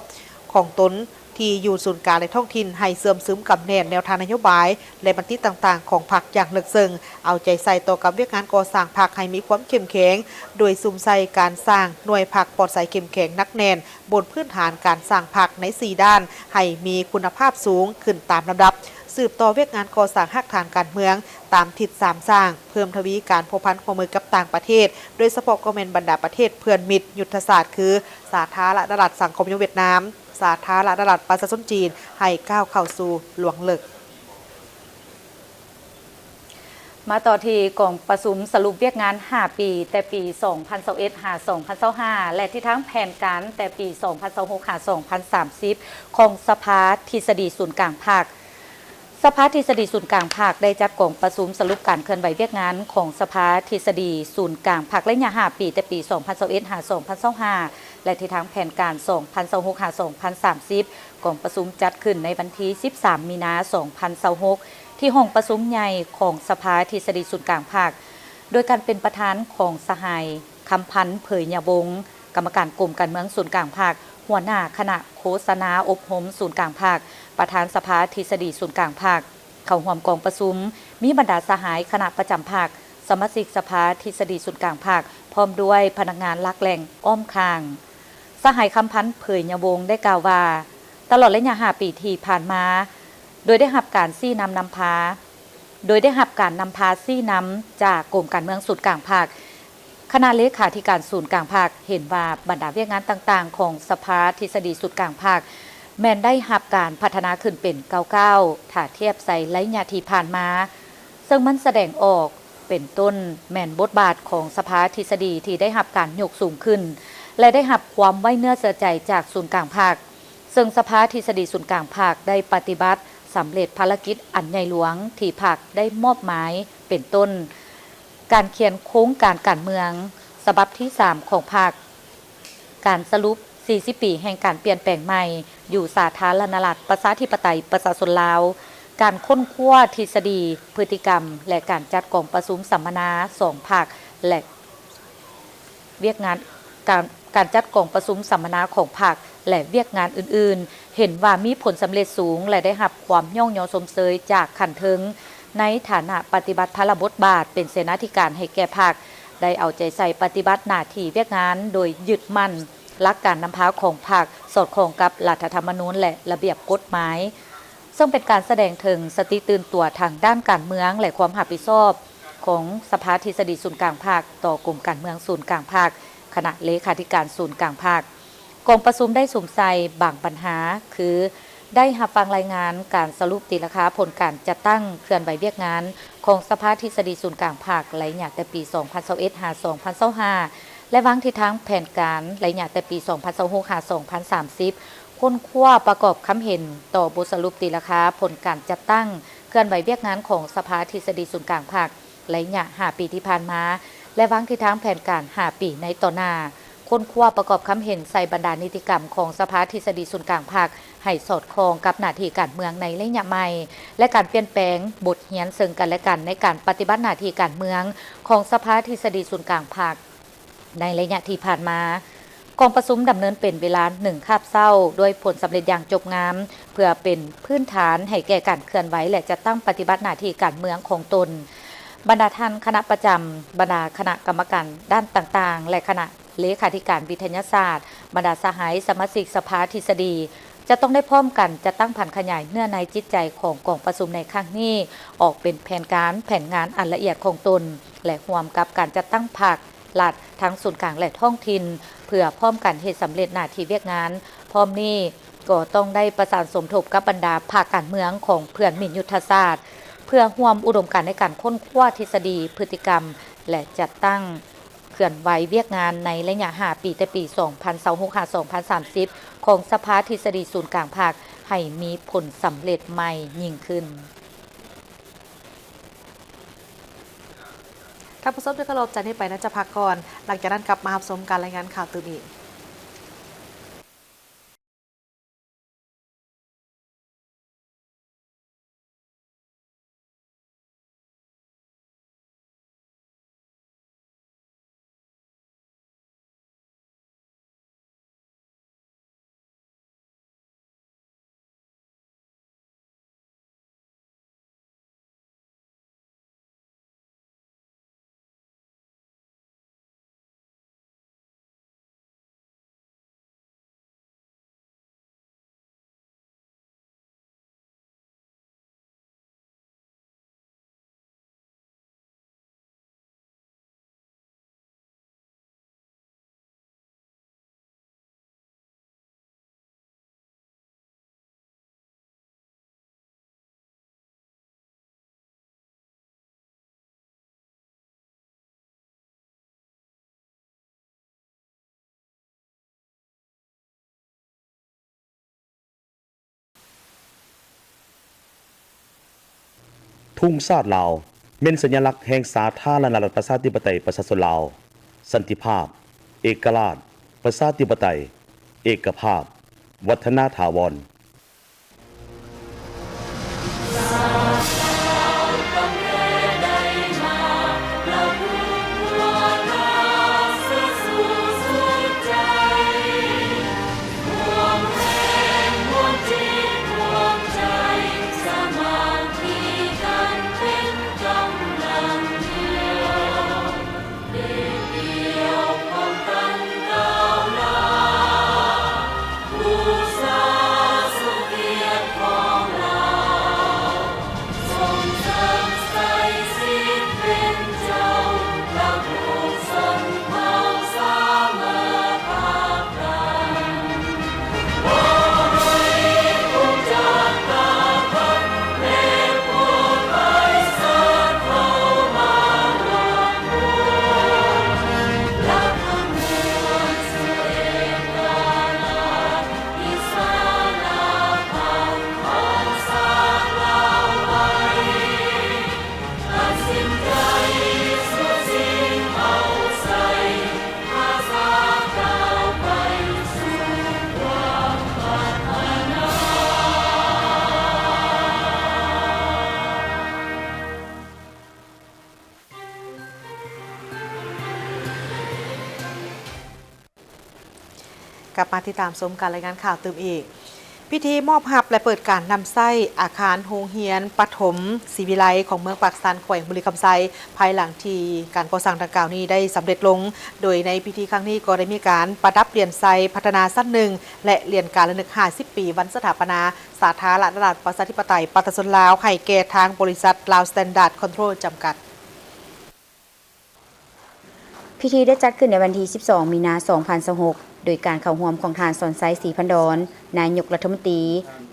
ຂອງຕົນທີ່ຢູ່ສູນກາງ ແລະ ທ້ອງຖິ່ນ, ໃຫ້ເຊື່ອມຊຶມກຳແໜ້ນແນວທາງນະໂຍບາຍ ແລະ ມະຕິຕ່າງໆຂອງພັກຢ່າງເລິກເຊິ່ງ, ເອົາໃຈໃສ່ຕໍ່ກັບວຽກງານກໍ່ສ້າງພັກໃຫ້ມີຄວາມເຂັ້ມແຂງ, ໂດຍສຸມໃສ່ການສ້າງໜ່ວຍພັກປອດໃສເຂັ້ມແຂງໜັກແໜ້ນ ບົນພື້ນຖານການສ້າງພັກໃນສີ່ດ້ານ ໃຫ້ມີຄຸນນະພາບສູງຂຶ້ນຕາມລຳດັບ, ສືບຕໍ່ວຽກງານກໍ່ສ້າງຮາກຖານການເມືອງຕາມທິດສາມສ້າງ, ເພີ່ມທະວີການພົວພັນຮ່ວມມືກັບຕ່າງປະເທດ, ໂດຍສະເພາະກໍແມ່ນບັນດາປະເທດເພື່ອນມິດຍຸດທະສາດ ຄື ສາທາລະນະລັດສັງຄົມນິຍົມຫວຽດນາມ, ສາທາລະນະລັດປະຊາຊົນຈີນ ໃຫ້ກ້າວເຂົ້າສູ່ລວງເລິກ. ມາຕໍ່ທີ່ກອງປະຊຸມສະຫຼຸບວຽກງານຫ້າປີ ແຕ່ປີສອງພັນຊາວເອັດ ຫາ ສອງພັນຊາວຫ້າ ແລະ ທິດທາງແຜນການແຕ່ປີສອງພັນຊາວຫົກ ຫາ ສອງພັນສາມສິບ ຂອງສະພາທິດສະດີສູນກາງພັກ. ສະພາທິດສະດີສູນກາງພັກໄດ້ຈັດກອງປະຊຸມສະຫຼຸບການເຄື່ອນໄຫວວຽກງານຂອງສະພາທິດສະດີສູນກາງພັກໄລຍະຫ້າປີ ແຕ່ປີສອງພັນຊາວເອັດ ຫາ ສອງພັນຊາວຫ້າ ແລະ ທິດທາງແຜນການສອງພັນຊາວຫົກ ຫາ ສອງພັນສາມສິບ. ກອງປະຊຸມຈັດຂຶ້ນໃນວັນທີສິບສາມ ມີນາ ສອງພັນຊາວຫົກ ທີ່ຫ້ອງປະຊຸມໃຫຍ່ຂອງສະພາທິດສະດີສູນກາງພັກ ໂດຍການເປັນປະທານຂອງສະຫາຍ ຄຳພັນ ເຜີຍຍະວົງ ກຳມະການກົມການເມືອງສູນກາງພັກ, ຫົວໜ້າຄະນະໂຄສະນາອົບຮົມສູນກາງພັກ, ປະທານສະພາທິດສະດີສູນກາງພັກ. ເຂົ້າຮ່ວມກອງປະຊຸມມີບັນດາສະຫາຍຄະນະປະຈຳພັກ, ສະມາຊິກສະພາທິດສະດີສູນກາງພັກ, ພ້ອມດ້ວຍພະນັກງານຫຼັກແຫຼ່ງອ້ອມຂ້າງ. ສະຫາຍ ຄຳພັນ ເຜີຍຍະວົງ ໄດ້ກ່າວວ່າ, ຕະຫຼອດໄລຍະຫ້າປີທີ່ຜ່ານມາ, ໂດຍໄດ້ຮັບການຊີ້ນຳນຳພາ, ໂດຍໄດ້ຮັບການນຳພາຊີ້ນຳຈາກກົມການເມືອງສູນກາງພັກ, ຄະນະເລຂາທິການສູນກາງພັກ ເຫັນວ່າບັນດາວຽກງານຕ່າງໆຂອງສະພາທິດສະດີສູນກາງພັກ ແມ່ນໄດ້ຮັບການພັດທະນາຂຶ້ນເປັນກ້າວໆ ຖ້າທຽບໃສ່ໄລຍະທີ່ຜ່ານມາ, ເຊິ່ງມັນສະແດງອອກເປັນຕົ້ນແມ່ນບົດບາດຂອງສະພາທິດສະດີທີ່ໄດ້ຮັບການຍົກສູງຂຶ້ນ ແລະ ໄດ້ຮັບຄວາມໄວ້ເນື້ອເຊື່ອໃຈຈາກສູນກາງພັກ. ເຊິ່ງສະພາທິດສະດີສູນກາງພັກໄດ້ປະຕິບັດສຳເລັດພາລະກິດອັນໃຫຍ່ຫຼວງທີ່ພັກໄດ້ມອບໝາຍ ເປັນຕົ້ນ ການຂຽນໂຄງການການເມືອງສະບັບທີສາມຂອງພັກ, ການສະຫຼຸບສີ່ສິບປີແຫ່ງການປ່ຽນແປງໃໝ່ຢູ່ສາທາລະນະລັດປະຊາທິປະໄຕປະຊາຊົນລາວ, ການຄົ້ນຄວ້າທິດສະດີ, ພຶດຕິກຳ ແລະ ການຈັດກອງປະຊຸມສຳມະນາສອງພັກ ແລະ ວຽກງານ ການ ການຈັດກອງປະຊຸມສຳມະນາຂອງພັກ ແລະ ວຽກງານອື່ນໆ ເຫັນວ່າມີຜົນສຳເລັດສູງ ແລະ ໄດ້ຮັບຄວາມຍ້ອງຍໍຊົມເຊີຍຈາກຂັ້ນເທິງ ໃນຖານະປະຕິບັດພາລະບົດບາດເປັນເສນາທິການໃຫ້ແກ່ພັກ, ໄດ້ເອົາໃຈໃສ່ປະຕິບັດໜ້າທີ່ວຽກງານໂດຍຍຶດໝັ້ນຫຼັກການນຳພາຂອງພັກ ສອດຄ່ອງກັບລັດຖະທຳມະນູນ ແລະ ລະບຽບກົດໝາຍ. ເຊິ່ງເປັນການສະແດງເຖິງສະຕິຕື່ນຕົວທາງດ້ານການເມືອງ ແລະ ຄວາມຮັບຜິດຊອບຂອງສະພາທິດສະດີສູນກາງພັກ ຕໍ່ກົມການເມືອງສູນກາງພັກ, ຄະນະເລຂາທິການສູນກາງພັກ. ກອງປະຊຸມໄດ້ສຸມໃສ່ບາງບັນຫາ ຄື ໄດ້ຮັບຟັງລາຍງານການສະຫຼຸບຕີລາຄາຜົນການຈັດຕັ້ງເຄື່ອນໄຫວວຽກງານຂອງສະພາທິດສະດີສູນກາງພັກ ໄລຍະແຕ່ປີສອງພັນຊາວເອັດ ຫາ ສອງພັນຊາວຫ້າ ແລະ ວາງທິດທາງແຜນການໄລຍະແຕ່ປີສອງພັນຊາວຫົກ ຫາ ສອງພັນສາມສິບ. ຄົ້ນຄວ້າປະກອບຄຳເຫັນຕໍ່ບົດສະຫຼຸບຕີລາຄາຜົນການຈັດຕັ້ງເຄື່ອນໄຫວວຽກງານຂອງສະພາທິດສະດີສູນກາງພັກ ໄລຍະຫ້າປີທີ່ຜ່ານມາ ແລະ ວາງທິດທາງແຜນການຫ້າປີໃນຕໍ່ໜ້າ. ຄົ້ນຄວ້າປະກອບຄຳເຫັນໃສ່ບັນດານິຕິກຳຂອງສະພາທິດສະດີສູນກາງພັກ ໃຫ້ສອດຄ່ອງກັບໜ້າທີ່ການເມືອງໃນໄລຍະໃໝ່ ແລະ ການປ່ຽນແປງບົດຮຽນເຊິ່ງກັນແລະກັນໃນການປະຕິບັດໜ້າທີ່ການເມືອງຂອງສະພາທິດສະດີສູນກາງພັກ. ໃນໄລຍະທີ່ຜ່ານມາ, ກອງປະຊຸມດຳເນີນເປັນເວລາໜຶ່ງຄາບເຊົ້າ ດ້ວຍຜົນສຳເລັດຢ່າງຈົບງາມ ເພື່ອເປັນພື້ນຖານໃຫ້ແກ່ການເຄື່ອນໄຫວ ແລະ ຈັດຕັ້ງປະຕິບັດໜ້າທີ່ການເມືອງຂອງຕົນ. ບັນດາທ່ານຄະນະປະຈຳ, ບັນດາຄະນະກຳມະການດ້ານຕ່າງໆ ແລະ ຄະນະເລຂາທິການວິທະຍາສາດ, ບັນດາສະຫາຍສະມາຊິກສະພາທິດສະດີ ຈະຕ້ອງໄດ້ພ້ອມກັນຈັດຕັ້ງຜັນຂະຫຍາຍເນື້ອໃນຈິດໃຈຂອງກອງປະຊຸມໃນຄັ້ງນີ້ ອອກເປັນແຜນການ, ແຜນງານອັນລະອຽດຂອງຕົນ ແລະ ຮ່ວມກັບການຈັດຕັ້ງພັກ, ລັດ, ທັງສູນກາງ ແລະ ທ້ອງຖິ່ນ ເພື່ອພ້ອມກັນເຮັດສຳເລັດໜ້າທີ່ວຽກງານ. ພ້ອມນີ້ກໍຕ້ອງໄດ້ປະສານສົມທົບກັບບັນດາພາກການເມືອງຂອງເພື່ອນມິດຍຸດທະສາດ ເພື່ອຮ່ວມອຸດົມການໃນການຄົ້ນຄວ້າທິດສະດີ, ພຶດຕິກຳ ແລະ ຈັດຕັ້ງ ເຄື່ອນໄຫວວຽກງານໃນໄລຍະຫ້າປີ ແຕ່ປີສອງພັນຊາວຫົກ ຫາ ສອງພັນສາມສິບ ຂອງສະພາທິດສະດີສູນກາງພັກ ໃຫ້ມີຜົນສຳເລັດໃໝ່ຍິ່ງຂຶ້ນ. ທ່ານຜູ້ຊົມທີ່ເຄົາລົບ, ຈາກນີ້ໄປໜ້າຈະພັກກ່ອນ, ຫຼັງຈາກນັ້ນກັບມາຮັບຊົມການລາຍງານຂ່າວຕື່ມອີກ. ທຸງຊາດລາວ ແມ່ນສັນຍາລັກແຫ່ງສາທາລະນະລັດ ປະຊາທິປະໄຕ ປະຊາຊົນລາວ, ສັນຕິພາບ, ເອກະລາດ, ປະຊາທິປະໄຕ, ເອກະພາບ, ວັດທະນາຖາວອນ. ກັບມາຕິດຕາມຊົມການລາຍງານຂ່າວຕື່ມອີກ. ພິທີມອບຮັບ ແລະ ເປີດການນຳໃຊ້ອາຄານໂຮງຮຽນປະຖົມສີວິໄລຂອງເມືອງປາກຊັນ ແຂວງບໍລິຄຳໄຊ ພາຍຫຼັງທີ່ການກໍ່ສ້າງດັ່ງກ່າວນີ້ໄດ້ສຳເລັດລົງ, ໂດຍໃນພິທີຄັ້ງນີ້ກໍໄດ້ມີການປະດັບຫຼຽນໄຊພັດທະນາຊັ້ນໜຶ່ງ ແລະ ຫຼຽນການລະນຶກຫ້າສິບປີວັນສະຖາປະນາສາທາລະນະລັດ ປະຊາທິປະໄຕ ປະຊາຊົນລາວ ໃຫ້ແກ່ທາງບໍລິສັດ ລາວສະແຕນດາດຄອນໂທຣ ຈຳກັດ. ພິທີໄດ້ຈັດຂຶ້ນໃນວັນທີສິບສອງ ມີນາ ສອງພັນຊາວຫົກ ໂດຍການເຂົ້າຮ່ວມຂອງທ່ານ ສອນໄຊ ສີພັນດອນ ນາຍົກລັດຖະມົນຕີ,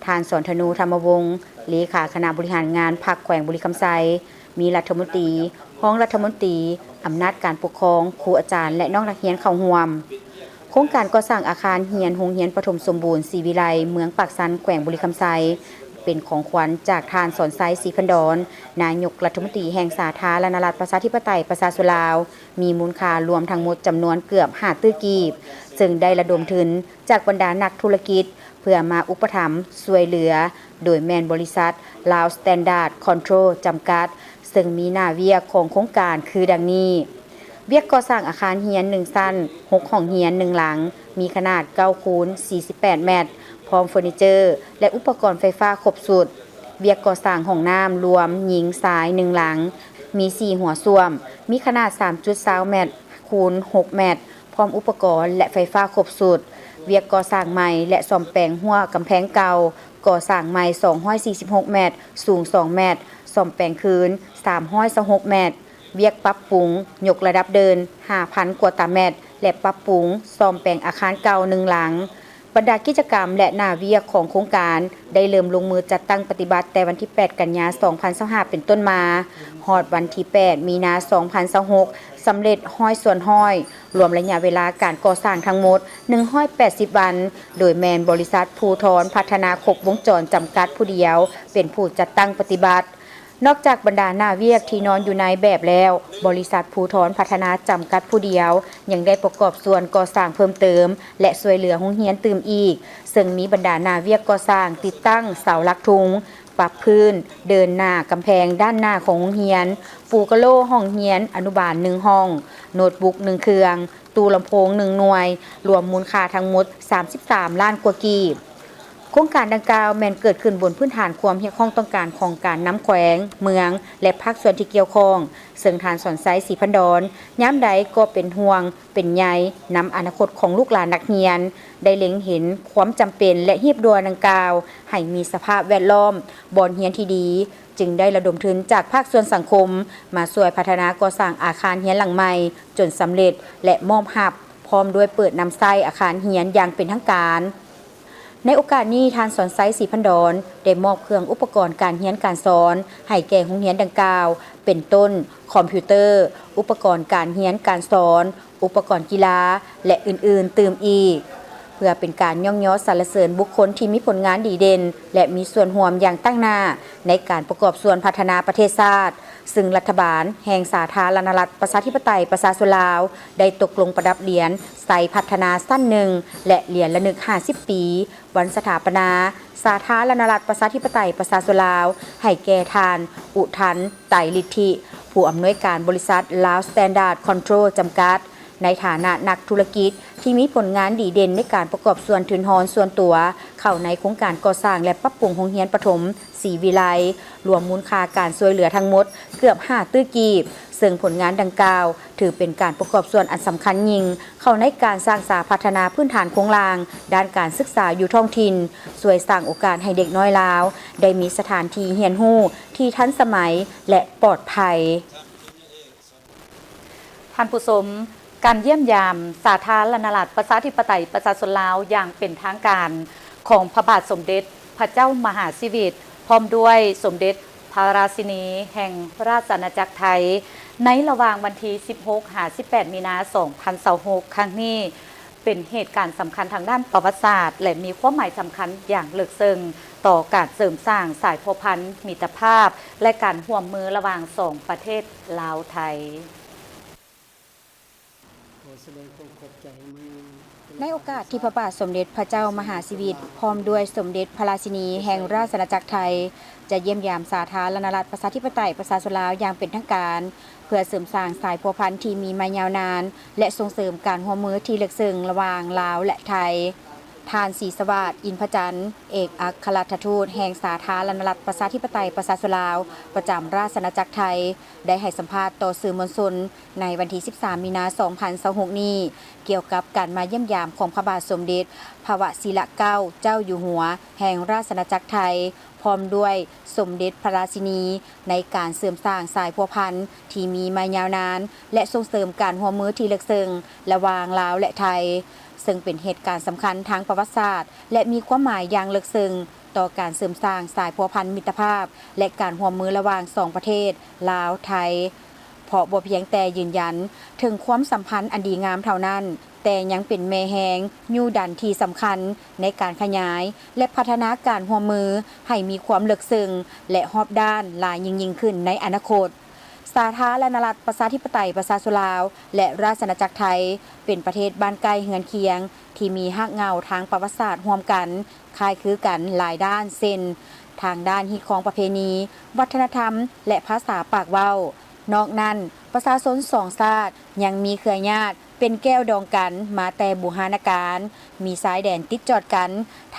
ທ່ານ ສອນທະນູ ທຳມະວົງ ເລຂາຄະນະບໍລິຫານງານພັກແຂວງບໍລິຄຳໄຊ, ມີລັດຖະມົນຕີ, ຮອງລັດຖະມົນຕີ, ອຳນາດການປົກຄອງ, ຄູອາຈານ ແລະ ນ້ອງນັກຮຽນເຂົ້າຮ່ວມ. ໂຄງການກໍ່ສ້າງອາຄານຮຽນໂຮງຮຽນປະຖົມສົມບູນສີວິໄລ ເມືອງປາກຊັນ ແຂວງບໍລິຄຳໄຊ ເປັນຂອງຂວັນຈາກທ່ານ ສອນໄຊ ສີພັນດອນ ນາຍົກລັດຖະມົນຕີແຫ່ງສາທາລະນະລັດ ປະຊາທິປະໄຕ ປະຊາຊົນລາວ, ມີມູນຄ່າລວມທັງໝົດຈຳນວນເກືອບຫ້າຕື້ກີບ, ເຊິ່ງໄດ້ລະດົມທຶນຈາກບັນດານັກທຸລະກິດ ເພື່ອມາອຸປະຖຳຊ່ວຍເຫຼືອ, ໂດຍແມ່ນບໍລິສັດ ລາວສະແຕນດາດຄອນໂທຣ ຈຳກັດ, ເຊິ່ງມີໜ້າວຽກຂອງໂຄງການຄືດັ່ງນີ້: ວຽກກໍ່ສ້າງອາຄານຮຽນໜຶ່ງຊັ້ນ, ຫົກຫ້ອງຮຽນ, ໜຶ່ງຫຼັງ, ມີຂະໜາດເກົ້າຄູນສີ່ສິບແປດແມັດ, ພ້ອມເຟີນີເຈີ ແລະ ອຸປະກອນໄຟຟ້າຄົບຊຸດ. ວຽກກໍ່ສ້າງຫ້ອງນ້ຳລວມຍິງຊາຍໜຶ່ງຫຼັງ, ມີສີ່ຫົວສ້ວມ, ມີຂະໜາດສາມຈຸດຊາວແມັດຄູນຫົກແມັດ, ພ້ອມອຸປະກອນ ແລະ ໄຟຟ້າຄົບຊຸດ. ວຽກກໍ່ສ້າງໃໝ່ ແລະ ສ້ອມແປງຮົ້ວກຳແພງເກົ່າ, ກໍ່ສ້າງໃໝ່ສອງຮ້ອຍສີ່ສິບຫົກແມັດ, ສູງສອງແມັດ, ສ້ອມແປງຄືນສາມຮ້ອຍຊາວຫົກແມັດ. ວຽກປັບປຸງຍົກລະດັບເດີ່ນຫ້າພັນກວ່າຕາແມັດ ແລະ ປັບປຸງສ້ອມແປງອາຄານເກົ່າໜຶ່ງຫຼັງ. ບັນດາກິດຈະກຳ ແລະ ໜ້າວຽກຂອງໂຄງການໄດ້ເລີ່ມລົງມືຈັດຕັ້ງປະຕິບັດແຕ່ວັນທີແປດ ກັນຍາ ສອງພັນຊາວຫ້າ ເປັນຕົ້ນມາ, ຮອດວັນທີແປດ ມີນາ ສອງພັນຊາວຫົກ ສຳເລັດຮ້ອຍສ່ວນຮ້ອຍ, ລວມໄລຍະເວລາການກໍ່ສ້າງທັງໝົດໜຶ່ງຮ້ອຍແປດສິບວັນ, ໂດຍແມ່ນບໍລິສັດພູທອນພັດທະນາຄົບວົງຈອນຈຳກັດຜູ້ດຽວເປັນຜູ້ຈັດຕັ້ງປະຕິບັດ. ນອກຈາກບັນດາໜ້າວຽກທີ່ນອນຢູ່ໃນແບບແລ້ວ, ບໍລິສັດພູທອນພັດທະນາຈຳກັດຜູ້ດຽວ ຍັງໄດ້ປະກອບສ່ວນກໍ່ສ້າງເພີ່ມເຕີມ ແລະ ຊ່ວຍເຫຼືອໂຮງຮຽນຕື່ມອີກ, ເຊິ່ງມີບັນດາໜ້າວຽກກໍ່ສ້າງຕິດຕັ້ງເສົາຫຼັກທຸງ, ປັບພື້ນ, ເດີ່ນໜ້າກຳແພງດ້ານໜ້າຂອງໂຮງຮຽນ, ປູກະໂຫຼຫ້ອງຮຽນອະນຸບານໜຶ່ງຫ້ອງ, ໂນດບຸກໜຶ່ງເຄື່ອງ, ຕູ້ລຳໂພງໜຶ່ງໜ່ວຍ, ລວມມູນຄ່າທັງໝົດສາມສິບສາມລ້ານກວ່າກີບ. ໂຄງການດັ່ງກ່າວແມ່ນເກີດຂຶ້ນບົນພື້ນຖານຄວາມຮຽກຮ້ອງຕ້ອງການຂອງການນຳແຂວງ, ເມືອງ ແລະ ພາກສ່ວນທີ່ກ່ຽວຂ້ອງ, ເຊິ່ງທ່ານ ສອນໄຊ ສີພັນດອນ ຍາມໃດກໍເປັນຫ່ວງເປັນໃຍນຳອະນາຄົດຂອງລູກຫຼານນັກຮຽນ, ໄດ້ເລັງເຫັນຄວາມຈຳເປັນ ແລະ ຮີບດ່ວນດັ່ງກ່າວໃຫ້ມີສະພາບແວດລ້ອມບ່ອນຮຽນທີ່ດີ, ຈຶ່ງໄດ້ລະດົມທຶນຈາກພາກສ່ວນສັງຄົມມາຊ່ວຍພັດທະນາກໍ່ສ້າງອາຄານຮຽນຫຼັງໃໝ່ຈົນສຳເລັດ ແລະ ມອບຮັບ ພ້ອມດ້ວຍເປີດນຳໃຊ້ອາຄານຮຽນຢ່າງເປັນທາງການ. ໃນໂອກາດນີ້, ທ່ານ ສອນໄຊ ສີພັນດອນ ໄດ້ມອບເຄື່ອງອຸປະກອນການຮຽນການສອນໃຫ້ແກ່ໂຮງຮຽນດັ່ງກ່າວ, ເປັນຕົ້ນ ຄອມພິວເຕີ, ອຸປະກອນການຮຽນການສອນ, ອຸປະກອນກິລາ ແລະ ອື່ນໆ ຕື່ມອີກ. ເພື່ອເປັນການຍ້ອງຍໍສັນລະເສີນບຸກຄົນທີ່ມີຜົນງານດີເດັ່ນ ແລະ ມີສ່ວນຮ່ວມຢ່າງຕັ້ງໜ້າໃນການປະກອບສ່ວນພັດທະນາປະເທດຊາດ, ຊຶ່ງລັດຖະບານແຫ່ງສາທາລະນະລັດ ປະຊາທິປະໄຕ ປະຊາຊົນລາວ ໄດ້ຕົກລົງປະດັບຫຼຽນໄຊພັດທະນາຊັ້ນໜຶ່ງ ແລະ ຫຼຽນລະນຶກຫ້າສິບປີ ວັນສະຖາປະນາ ສາທາລະນະລັດ ປະຊາທິປະໄຕ ປະຊາຊົນລາວ ໃຫ້ແກ່ທ່ານ ອຸທັນ ໄຕລິດທິ ຜູ້ອຳນວຍການບໍລິສັດ Lao Standard Control ຈຳກັດ ໃນຖານະນັກທຸລະກິດທີ່ມີຜົນງານດີເດັ່ນໃນການປະກອບສ່ວນທຶນຮອນສ່ວນຕົວ ເຂົ້າໃນໂຄງການກໍ່ສ້າງ ແລະ ປັບປຸງໂຮງຮຽນປະຖົມ ສີວິໄລ ລວມມູນຄ່າການຊ່ວຍເຫຼືອທັງໝົດເກືອບຫ້າຕື້ກີບ, ເຊິ່ງຜົນງານດັ່ງກ່າວ ຖືເປັນການປະກອບສ່ວນອັນສຳຄັນຍິ່ງ ເຂົ້າໃນການສ້າງສາພັດທະນາພື້ນຖານໂຄງລ່າງດ້ານການສຶກສາຢູ່ທ້ອງຖິ່ນ, ຊ່ວຍສ້າງໂອກາດໃຫ້ເດັກນ້ອຍລາວ ໄດ້ມີສະຖານທີ່ຮຽນຮູ້ທີ່ທັນສະໄໝ ແລະ ປອດໄພ. ທ່ານຜູ້ຊົມ, ການຢ້ຽມຢາມສາທາລະນະລັດ ປະຊາທິປະໄຕ ປະຊາຊົນລາວຢ່າງເປັນທາງການຂອງພະບາດສົມເດັດພະເຈົ້າມະຫາຊີວິດ ພ້ອມດ້ວຍສົມເດັດພະລາຊິນີແຫ່ງລາຊະອານາຈັກໄທ ໃນລະຫວ່າງວັນທີສິບຫົກຫາສິບແປດມີນາສອງພັນຊາວຫົກ ຄັ້ງນີ້ ເປັນເຫດການສຳຄັນທາງດ້ານປະຫວັດສາດ ແລະ ມີຄວາມໝາຍສຳຄັນຢ່າງເລິກເຊິ່ງຕໍ່ການເສີມສ້າງສາຍພົວພັນມິດຕະພາບ ແລະ ການຮ່ວມມືລະຫວ່າງສອງປະເທດລາວ-ໄທ. ໃນໂອກາດທີ່ພະບາດສົມເດັດພະເຈົ້າມະຫາຊີວິດ ພ້ອມດ້ວຍສົມເດັດພະລາຊິນີແຫ່ງລາຊະອານາຈັກໄທ ຈະຢ້ຽມຢາມສາທາລະນະລັດ ປະຊາທິປະໄຕ ປະຊາຊົນລາວຢ່າງເປັນທາງການ ເພື່ອເສີມສ້າງສາຍພົວພັນທີ່ມີມາຍາວນານ ແລະ ສົ່ງເສີມການຮ່ວມມືທີ່ເລິກເຊິ່ງລະຫວ່າງລາວ ແລະ ໄທ. ທ່ານ ສີສະຫວາດ ອິນພະຈັນ ເອກອັກຄະລັດຖະທູດແຫ່ງສາທາລະນະລັດ ປະຊາທິປະໄຕ ປະຊາຊົນລາວ ປະຈຳລາຊະອານາຈັກໄທ ໄດ້ໃຫ້ສຳພາດຕໍ່ສື່ມວນຊົນໃນວັນທີສິບສາມມີນາສອງພັນຊາວຫົກນີ້ ກ່ຽວກັບການມາຢ້ຽມຢາມຂອງພະບາດສົມເດັດພະວະຊິລະເກົ້າເຈົ້າຢູ່ຫົວແຫ່ງລາຊະອານາຈັກໄທ ພ້ອມດ້ວຍສົມເດັດພະລາຊິນີ ໃນການເສີມສ້າງສາຍພົວພັນທີ່ມີມາຍາວນານ ແລະ ສົ່ງເສີມການຮ່ວມມືທີ່ເລິກເຊິ່ງລະຫວ່າງລາວ ແລະ ໄທ, ເຊິ່ງເປັນເຫດການສຳຄັນທາງປະຫວັດສາດ ແລະ ມີຄວາມໝາຍຢ່າງເລິກເຊິ່ງຕໍ່ການເສີມສ້າງສາຍພົວພັນມິດຕະພາບ ແລະ ການຮ່ວມມືລະຫວ່າງສອງປະເທດ ລາວ-ໄທ, ເພາະບໍ່ພຽງແຕ່ຢືນຢັນເຖິງຄວາມສຳພັນອັນດີງາມເທົ່ານັ້ນ, ແຕ່ຍັງເປັນແມ່ແຮງຍູ້ດັນທີ່ສຳຄັນໃນການຂະຫຍາຍ ແລະ ພັດທະນາການຮ່ວມມືໃຫ້ມີຄວາມເລິກເຊິ່ງ ແລະ ຮອບດ້ານຫຼາຍຍິ່ງໆຂຶ້ນໃນອະນາຄົດ. ສາທາລະນະລັດ ປະຊາທິປະໄຕ ປະຊາຊົນລາວ ແລະ ລາຊະອານາຈັກໄທ ເປັນປະເທດບ້ານໃກ້ເຮືອນຄຽງ ທີ່ມີຮາກເຫງົ້າທາງປະຫວັດສາດຮ່ວມກັນ, ຄ້າຍຄືກັນຫຼາຍດ້ານ ເຊັ່ນ ທາງດ້ານຮີດຄອງປະເພນີ, ວັດທະນະທຳ ແລະ ພາສາປາກເວົ້າ. ນອກນັ້ນ, ປະຊາຊົນສອງຊາດຍັງມີເຄືອຍາດເປັນແກ້ວດອງກັນມາແຕ່ບູຮານະການ, ມີຊາຍແດນຕິດຈອດກັນ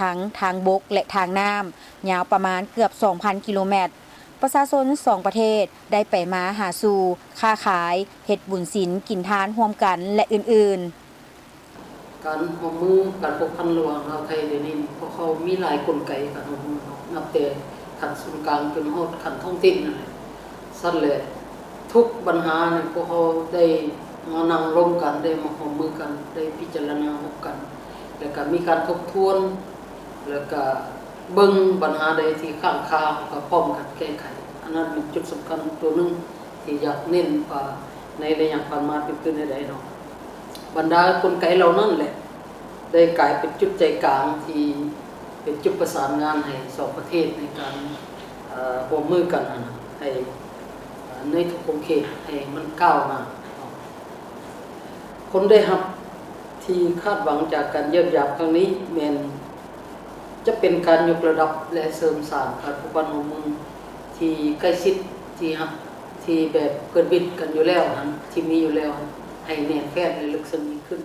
ທັງທາງບົກ ແລະ ທາງນ້ຳ, ຍາວປະມານເກືອບສອງພັນກິໂລແມັດ. ປະຊາຊົນສອງປະເທດໄດ້ໄປມາຫາສູ່, ຄ້າຂາຍ, ເຮັດບຸນສິນກິນທານຮ່ວມກັນ ແລະ ອື່ນໆ. ການຮ່ວມມື, ການພົວພັນລະຫວ່າງລາວໄທດຽວນີ້ ພວກເຮົາມີຫຼາຍກົນໄກການຮ່ວມມືເນາະ, ນັບແຕ່ຂັ້ນສູນກາງຈົນຮອດຂັ້ນທ້ອງຖິ່ນນັ້ນແຫຼະ. ຊັ້ນແຫຼະ ທຸກບັນຫານີ້ ພວກເຮົາໄດ້ມານັ່ງລົມກັນ, ໄດ້ມາຮ່ວມມືກັນ, ໄດ້ພິຈາລະນາຮ່ວມກັນ, ແລ້ວກະມີການທົບທວນ, ແລ້ວກະເບິ່ງບັນຫາໃດທີ່ຄ້າງຄາ ເຮົາກະພ້ອມກັນແກ້ໄຂ. ອັນນັ້ນເປັນຈຸດສຳຄັນຕົວໜຶ່ງ ທີ່ຢາກເນັ້ນວ່າໃນໄລຍະຜ່ານມາເປັນ ເປັນແນວໃດເນາະ. ບັນດາກົນໄກເຫຼົ່ານັ້ນແຫຼະ ໄດ້ກາຍເປັນຈຸດໃຈກາງທີ່ເປັນຈຸດປະສານງານໃຫ້ສອງປະເທດໃນການ ເອີ ຮ່ວມມືກັນຫັ້ນນະ ໃຫ້ ເອີ ໃນທຸກຂົງເຂດໃຫ້ມັນກ້າວໜ້າເນາະ. ຜົນໄດ້ຮັບທີ່ຄາດຫວັງຈາກການຢ້ຽມຢາມຄັ້ງນີ້ແມ່ນ ຈະເປັນການຍົກລະດັບ ແລະ ເສີມສ້າງການພົວພັນຮ່ວມມືທີ່ໃກ້ຊິດ ທີ່ຮັກ ທີ່ແບບເພື່ອນມິດກັນຢູ່ແລ້ວຫັ້ນ ທີ່ມີຢູ່ແລ້ວຫັ້ນ ໃຫ້ແໜ້ນແຟ້ນ ແລະ ເລິກເຊິ່ງຍິ່ງຂຶ້ນ.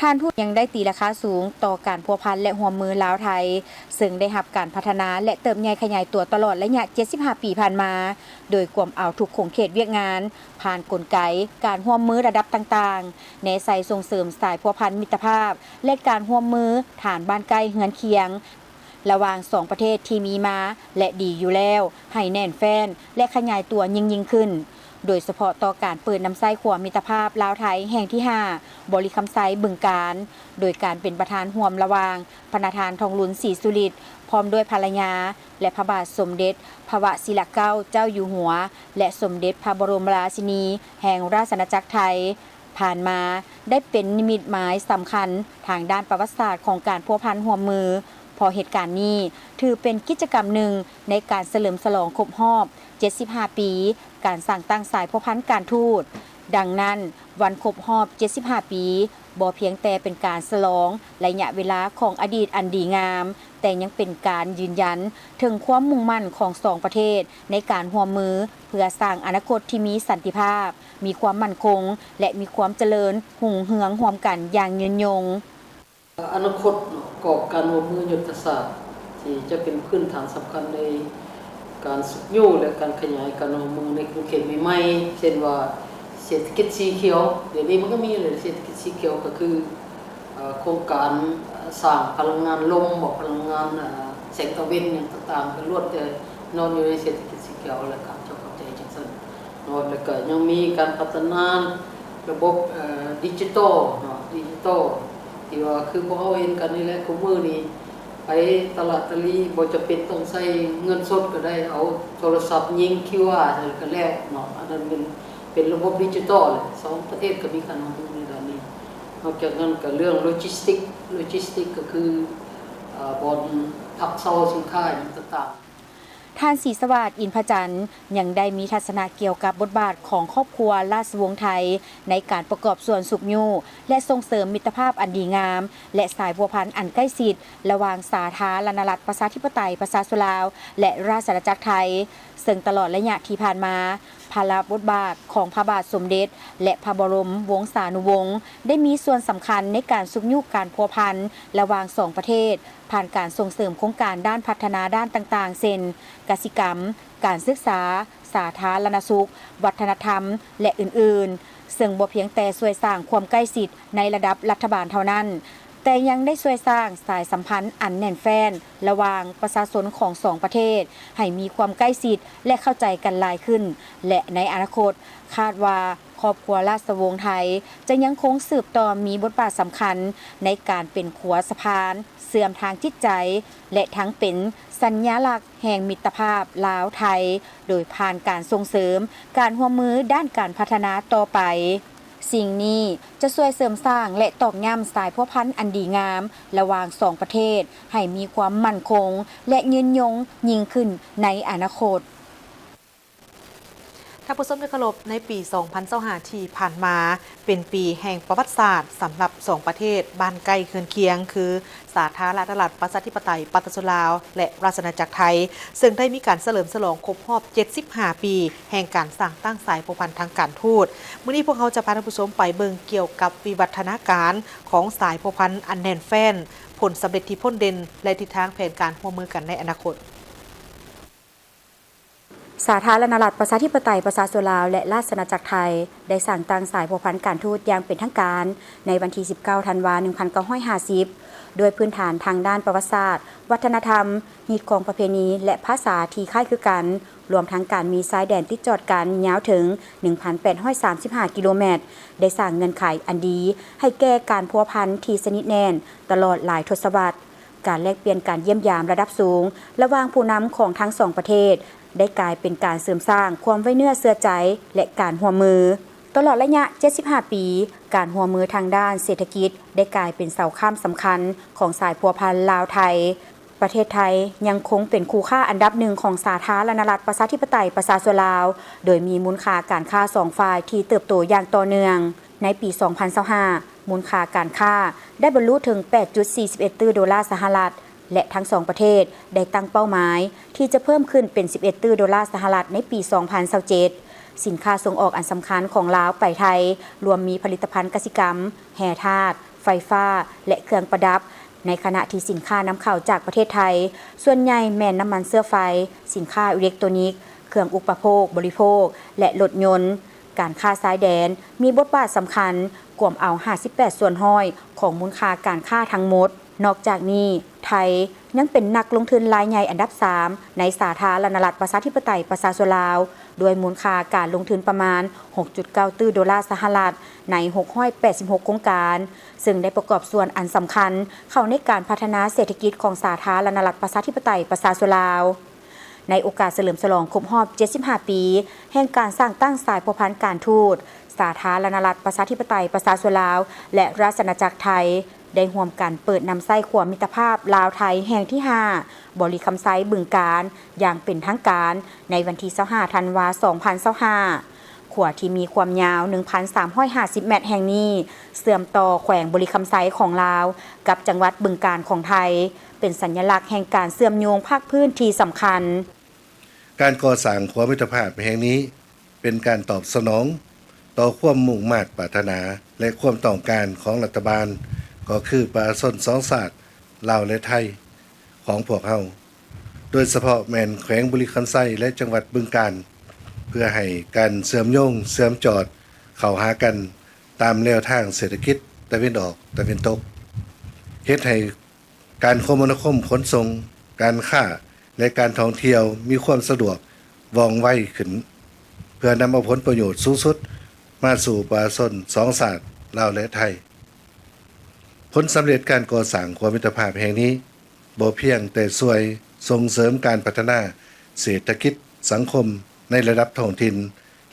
ທ່ານທູດຍັງໄດ້ຕີລາຄາສູງຕໍ່ການພົວພັນ ແລະ ຮ່ວມມືລາວ-ໄທ, ເຊິ່ງໄດ້ຮັບການພັດທະນາ ແລະ ເຕີບໃຫຍ່ຂະຫຍາຍຕົວຕະຫຼອດໄລຍະເຈັດສິບຫ້າປີຜ່ານມາ, ໂດຍກວມເອົາທຸກຂົງເຂດວຽກງານ, ຜ່ານກົນໄກການຮ່ວມມືລະດັບຕ່າງໆ, ແນໃສ່ສົ່ງເສີມສາຍພົວພັນມິດຕະພາບ ແລະ ການຮ່ວມມືຖານບ້ານໃກ້ເຮືອນຄຽງ ລະຫວ່າງສອງປະເທດທີ່ມີມາ ແລະ ດີຢູ່ແລ້ວ ໃຫ້ແໜ້ນແຟ້ນ ແລະ ຂະຫຍາຍຕົວຍິ່ງໆຂຶ້ນ, ໂດຍສະເພາະຕໍ່ການເປີດນຳໃຊ້ຂົວມິດຕະພາບລາວ-ໄທແຫ່ງທີຫ້າ ບໍລິຄຳໄຊ ບຶງການ, ໂດຍການເປັນປະທານຮ່ວມລະຫວ່າງພະນະທ່ານ ທອງລຸນ ສີສຸລິດ ພ້ອມດ້ວຍພັນລະຍາ ແລະ ພະບາດສົມເດັດພະວະຊິລະເກົ້າເຈົ້າຢູ່ຫົວ ແລະ ສົມເດັດພະບໍລົມລາຊິນີແຫ່ງລາຊະອານາຈັກໄທ. ຜ່ານມາໄດ້ເປັນນິມິດໝາຍສຳຄັນທາງດ້ານປະຫວັດສາດຂອງການພົວພັນຮ່ວມມື, ເພາະເຫດການນີ້ຖືເປັນກິດຈະກຳໜຶ່ງໃນການສະເຫຼີມສະຫຼອງຄົບຮອບເຈັດສິບຫ້າປີການສ້າງຕັ້ງສາຍພົວພັນການທູດ. ດັ່ງນັ້ນ, ວັນຄົບຮອບເຈັດສິບຫ້າປີ ບໍ່ພຽງແຕ່ເປັນການສະຫຼອງໄລຍະເວລາຂອງອະດີດອັນດີງາມ, ແຕ່ຍັງເປັນການຢືນຢັນເຖິງຄວາມມຸ່ງໝັ້ນຂອງສອງປະເທດໃນການຮ່ວມມືເພື່ອສ້າງອະນາຄົດທີ່ມີສັນຕິພາບ, ມີຄວາມໝັ້ນຄົງ ແລະ ມີຄວາມຈະເລີນຮຸ່ງເຮືອງຮ່ວມກັນຢ່າງຍືນຍົງ. ອະນາຄົດເນາະ ກອບການຮ່ວມມືຍຸດທະສາດ ທີ່ຈະເປັນພື້ນຖານສຳຄັນໃນການຊຸກຍູ້ ແລະ ການຂະຫຍາຍການຮ່ວມມືໃນຂົງເຂດໃໝ່ໆ ເຊັ່ນວ່າເສດຖະກິດສີຂຽວ. ດຽວນີ້ມັນກໍມີແຫຼະ ເສດຖະກິດສີຂຽວ ກໍຄື ເອີ ໂຄງການ ເອີ ສ້າງພະລັງງານລົມບໍ ພະລັງງານ ເອີ ແສງຕາເວັນຫຍັງຕ່າງໆ ກໍລ້ວນແຕ່ນອນຢູ່ໃນເສດຖະກິດສີຂຽວ ແລະ ຂ້າພະເຈົ້າເຂົ້າໃຈຈັ່ງຊັ້ນເນາະ. ແລ້ວກໍຍັງມີການພັດທະນາລະບົບ ເອີ ດິຈິຕອລເນາະ ດິຈິຕອລ ທີ່ວ່າຄືພວກເຮົາເຫັນກັນນີ້ແຫຼະ ຄູ່ມື້ນີ້ໄປຕະຫຼາດຕະຫຼີ່ ບໍ່ຈຳເປັນຕ້ອງໃຊ້ເງິນສົດກໍໄດ້ ເອົາໂທລະສັບຍິງຄິວອາໃສ່ກໍແລ້ວເນາະ. ອັນນັ້ນເປັນ ເປັນລະບົບດິຈິຕອລ ສອງປະເທດກໍມີການຮ່ວມມືໃນດ້ານນີ້. ນອກຈາກນັ້ນກໍເລື່ອງໂລຈິສຕິກ ໂລຈິສຕິກກໍຄື ເອີ ບ່ອນພັກເຊົາສິນຄ້າຫຍັງຕ່າງໆ. ທ່ານ ສີສະຫວາດ ອິນພະຈັນ ຍັງໄດ້ມີທັດສະນະກ່ຽວກັບບົດບາດຂອງຄອບຄົວລາຊະວົງໄທໃນການປະກອບສ່ວນຊຸກຍູ້ ແລະ ສົ່ງເສີມມິດຕະພາບອັນດີງາມ ແລະ ສາຍພົວພັນອັນໃກ້ຊິດລະຫວ່າງສາທາລະນະລັດປະຊາທິປະໄຕປະຊາຊົນລາວ ແລະ ລາຊະອານາຈັກໄທ, ເຊິ່ງຕະຫຼອດໄລຍະທີ່ຜ່ານມາ ພາລະບົດບາດຂອງພະບາດສົມເດັດ ແລະ ພະບໍລົມວົງສານຸວົງ ໄດ້ມີສ່ວນສຳຄັນໃນການຊຸກຍູ້ການພົວພັນລະຫວ່າງສອງປະເທດ ຜ່ານການສົ່ງເສີມໂຄງການດ້ານພັດທະນາດ້ານຕ່າງໆ ເຊັ່ນ ກະສິກຳ, ການສຶກສາ, ສາທາລະນະສຸກ, ວັດທະນະທຳ ແລະ ອື່ນໆ, ເຊິ່ງບໍ່ພຽງແຕ່ຊ່ວຍສ້າງຄວາມໃກ້ຊິດໃນລະດັບລັດຖະບານເທົ່ານັ້ນ, ແຕ່ຍັງໄດ້ຊ່ວຍສ້າງສາຍສຳພັນອັນແໜ້ນແຟ້ນລະຫວ່າງປະຊາຊົນຂອງສອງປະເທດໃຫ້ມີຄວາມໃກ້ຊິດ ແລະ ເຂົ້າໃຈກັນຫຼາຍຂຶ້ນ ແລະ ໃນອະນາຄົດ ຄາດວ່າຄອບຄົວລາຊະວົງໄທຈະຍັງຄົງສືບຕໍ່ມີບົດບາດສຳຄັນໃນການເປັນຂົວສະພານເຊື່ອມທາງຈິດໃຈ ແລະ ທັງເປັນສັນຍາລັກແຫ່ງມິດຕະພາບລາວ-ໄທ ໂດຍຜ່ານການສົ່ງເສີມການຮ່ວມມືດ້ານການພັດທະນາຕໍ່ໄປ. ສິ່ງນີ້ຈະຊ່ວຍເສີມສ້າງ ແລະ ຕອກຢ້ຳສາຍພົວພັນອັນດີງາມລະຫວ່າງສອງປະເທດໃຫ້ມີຄວາມໝັ້ນຄົງ ແລະ ຍືນຍົງຍິ່ງຂຶ້ນໃນອະນາຄົດ. ທ່ານຜູ້ຊົມທີ່ເຄົາລົບ, ໃນປີສອງພັນຊາວຫ້າທີ່ຜ່ານມາ ເປັນປີແຫ່ງປະຫວັດສາດສຳລັບສອງປະເທດບ້ານໃກ້ເຮືອນຄຽງ ຄື ສາທາລະນະລັດປະຊາທິປະໄຕປະຊາຊົນລາວ ແລະ ລາຊະອານາຈັກໄທ, ເຊິ່ງໄດ້ມີການສະເຫຼີມສະຫຼອງຄົບຮອບເຈັດສິບຫ້າປີແຫ່ງການສ້າງຕັ້ງສາຍພົວພັນທາງການທູດ. ມື້ນີ້ພວກເຮົາຈະພາທ່ານຜູ້ຊົມໄປເບິ່ງກ່ຽວກັບວິວັດທະນາການຂອງສາຍພົວພັນອັນແໜ້ນແຟ້ນ, ຜົນສຳເລັດທີ່ພົ້ນເດັ່ນ ແລະ ທິດທາງແຜນການຮ່ວມມືກັນໃນອະນາຄົດ. ສາທາລະນະລັດປະຊາທິປະໄຕປະຊາຊົນລາວ ແລະ ລາຊະອານາຈັກໄທ ໄດ້ສ້າງຕັ້ງສາຍພົວພັນການທູດຢ່າງເປັນທາງການໃນວັນທີສິບເກົ້າ ທັນວາ ໜຶ່ງພັນເກົ້າຮ້ອຍຫ້າສິບ ດ້ວຍພື້ນຖານທາງດ້ານປະຫວັດສາດ, ວັດທະນະທຳ, ຮີດຄອງປະເພນີ ແລະ ພາສາທີ່ຄ້າຍຄືກັນ, ລວມທັງການມີຊາຍແດນຕິດຈອດກັນຍາວເຖິງ ໜຶ່ງພັນແປດຮ້ອຍສາມສິບຫ້າກິໂລແມັດ, ໄດ້ສ້າງເງື່ອນໄຂອັນດີໃຫ້ແກ່ການພົວພັນທີ່ສະໜິດແໜ້ນຕະຫຼອດຫຼາຍທົດສະວັດ. ການແລກປ່ຽນການຢ້ຽມຢາມລະດັບສູງລະຫວ່າງຜູ້ນຳຂອງທັງສອງປະເທດ ໄດ້ກາຍເປັນການເສີມສ້າງຄວາມໄວ້ເນື້ອເຊື່ອໃຈ ແລະ ການຮ່ວມມື. ຕະຫຼອດໄລຍະເຈັດສິບຫ້າປີ, ການຮ່ວມມືທາງດ້ານເສດຖະກິດໄດ້ກາຍເປັນເສົາຄ້ຳສຳຄັນຂອງສາຍພົວພັນລາວ-ໄທ. ປະເທດໄທຍັງຄົງເປັນຄູ່ຄ້າອັນດັບໜຶ່ງຂອງສາທາລະນະລັດປະຊາທິປະໄຕປະຊາຊົນລາວ, ໂດຍມີມູນຄ່າການຄ້າສອງຝ່າຍທີ່ເຕີບໂຕຢ່າງຕໍ່ເນື່ອງ. ໃນປີສອງພັນຊາວຫ້າ ມູນຄ່າການຄ້າໄດ້ບັນລຸເຖິງແປດຈຸດສີ່ສິບເອັດຕື້ໂດລາສະຫະລັດ ແລະ ທັງສອງປະເທດໄດ້ຕັ້ງເປົ້າໝາຍທີ່ຈະເພີ່ມຂຶ້ນເປັນສິບເອັດຕື້ໂດລາສະຫະລັດໃນປີສອງພັນຊາວເຈັດ. ສິນຄ້າສົ່ງອອກອັນສຳຄັນຂອງລາວໄປໄທ ລວມມີຜະລິດຕະພັນກະສິກຳ, ແຮ່ທາດ, ໄຟຟ້າ ແລະ ເຄື່ອງປະດັບ, ໃນຂະນະທີ່ສິນຄ້ານຳເຂົ້າຈາກປະເທດໄທ ສ່ວນໃຫຍ່ແມ່ນນ້ຳມັນເຊື້ອໄຟ, ສິນຄ້າອີເລັກໂຕນິກ, ເຄື່ອງອຸປະໂພກບໍລິໂພກ ແລະ ລົດຍົນ. ການຄ້າຊາຍແດນມີບົດບາດສຳຄັນ, ກວມເອົາຫ້າສິບແປດສ່ວນຮ້ອຍຂອງມູນຄ່າການຄ້າທັງໝົດ. ນອກຈາກນີ້, ໄທຍັງເປັນນັກລົງທຶນລາຍໃຫຍ່ອັນດັບສາມໃນສາທາລະນະລັດປະຊາທິປະໄຕປະຊາຊົນລາວ, ດ້ວຍມູນຄ່າການລົງທຶນປະມານຫົກຈຸດເກົ້າຕື້ໂດລາສະຫະລັດ ໃນຫົກຮ້ອຍແປດສິບຫົກໂຄງການ, ເຊິ່ງໄດ້ປະກອບສ່ວນອັນສຳຄັນເຂົ້າໃນການພັດທະນາເສດຖະກິດຂອງສາທາລະນະລັດປະຊາທິປະໄຕປະຊາຊົນລາວ. ໃນໂອກາດສະເຫຼີມສະຫຼອງຄົບຮອບເຈັດສິບຫ້າປີ ແຫ່ງການສ້າງຕັ້ງສາຍພົວພັນການທູດ, ສາທາລະນະລັດ ປະຊາທິປະໄຕ ປະຊາຊົນລາວ ແລະ ລາຊະອານາຈັກໄທ ໄດ້ຮ່ວມກັນເປີດນຳໃຊ້ຂົວມິດຕະພາບລາວ-ໄທ ແຫ່ງທີຫ້າ ບໍລິຄຳໄຊ ບຶງການ ຢ່າງເປັນທາງການ ໃນວັນທີຊາວຫ້າ ທັນວາ ສອງພັນຊາວຫ້າ. ຂົວທີ່ມີຄວາມຍາວ ໜຶ່ງພັນສາມຮ້ອຍຫ້າສິບແມັດແຫ່ງນີ້ ເຊື່ອມຕໍ່ແຂວງບໍລິຄຳໄຊຂອງລາວ ກັບຈັງຫວັດບຶງການຂອງໄທ, ເປັນສັນຍະລັກແຫ່ງການເຊື່ອມໂຍງພາກພື້ນທີ່ສຳຄັນ. ການກໍ່ສ້າງຂົວມິດຕະພາບແຫ່ງນີ້ ເປັນການຕອບສະໜອງຕໍ່ຄວາມມຸ່ງມາດປາດຖະໜາ ແລະ ຄວາມຕ້ອງການຂອງລັດຖະບານ, ກໍຄືປະຊາຊົນສອງຊາດ ລາວ ແລະ ໄທ ຂອງພວກເຮົາ, ໂດຍສະເພາະແມ່ນແຂວງບໍລິຄຳໄຊ ແລະ ຈັງຫວັດບຶງການ, ເພື່ອໃຫ້ການເຊື່ອມໂຍງເຊື່ອມຈອດເຂົ້າຫາກັນຕາມແລວທາງເສດຖະກິດຕາເວັນອອກຕາເວັນຕົກ, ເຮັດໃຫ້ ການຄົມມະນາຄົມຂົນສົ່ງ, ການຄ້າ ແລະ ການທ່ອງທ່ຽວມີຄວາມສະດວກວ່ອງໄວຂຶ້ນ, ເພື່ອນຳເອົາຜົນປະໂຫຍດສູງສຸດມາສູ່ປະຊາຊົນສອງຊາດ ລາວ ແລະ ໄທ. ຜົນສຳເລັດການກໍ່ສ້າງຂົວມິດຕະພາບແຫ່ງນີ້ ບໍ່ພຽງແຕ່ຊ່ວຍສົ່ງເສີມການພັດທະນາເສດຖະກິດສັງຄົມໃນລະດັບທ້ອງຖິ່ນ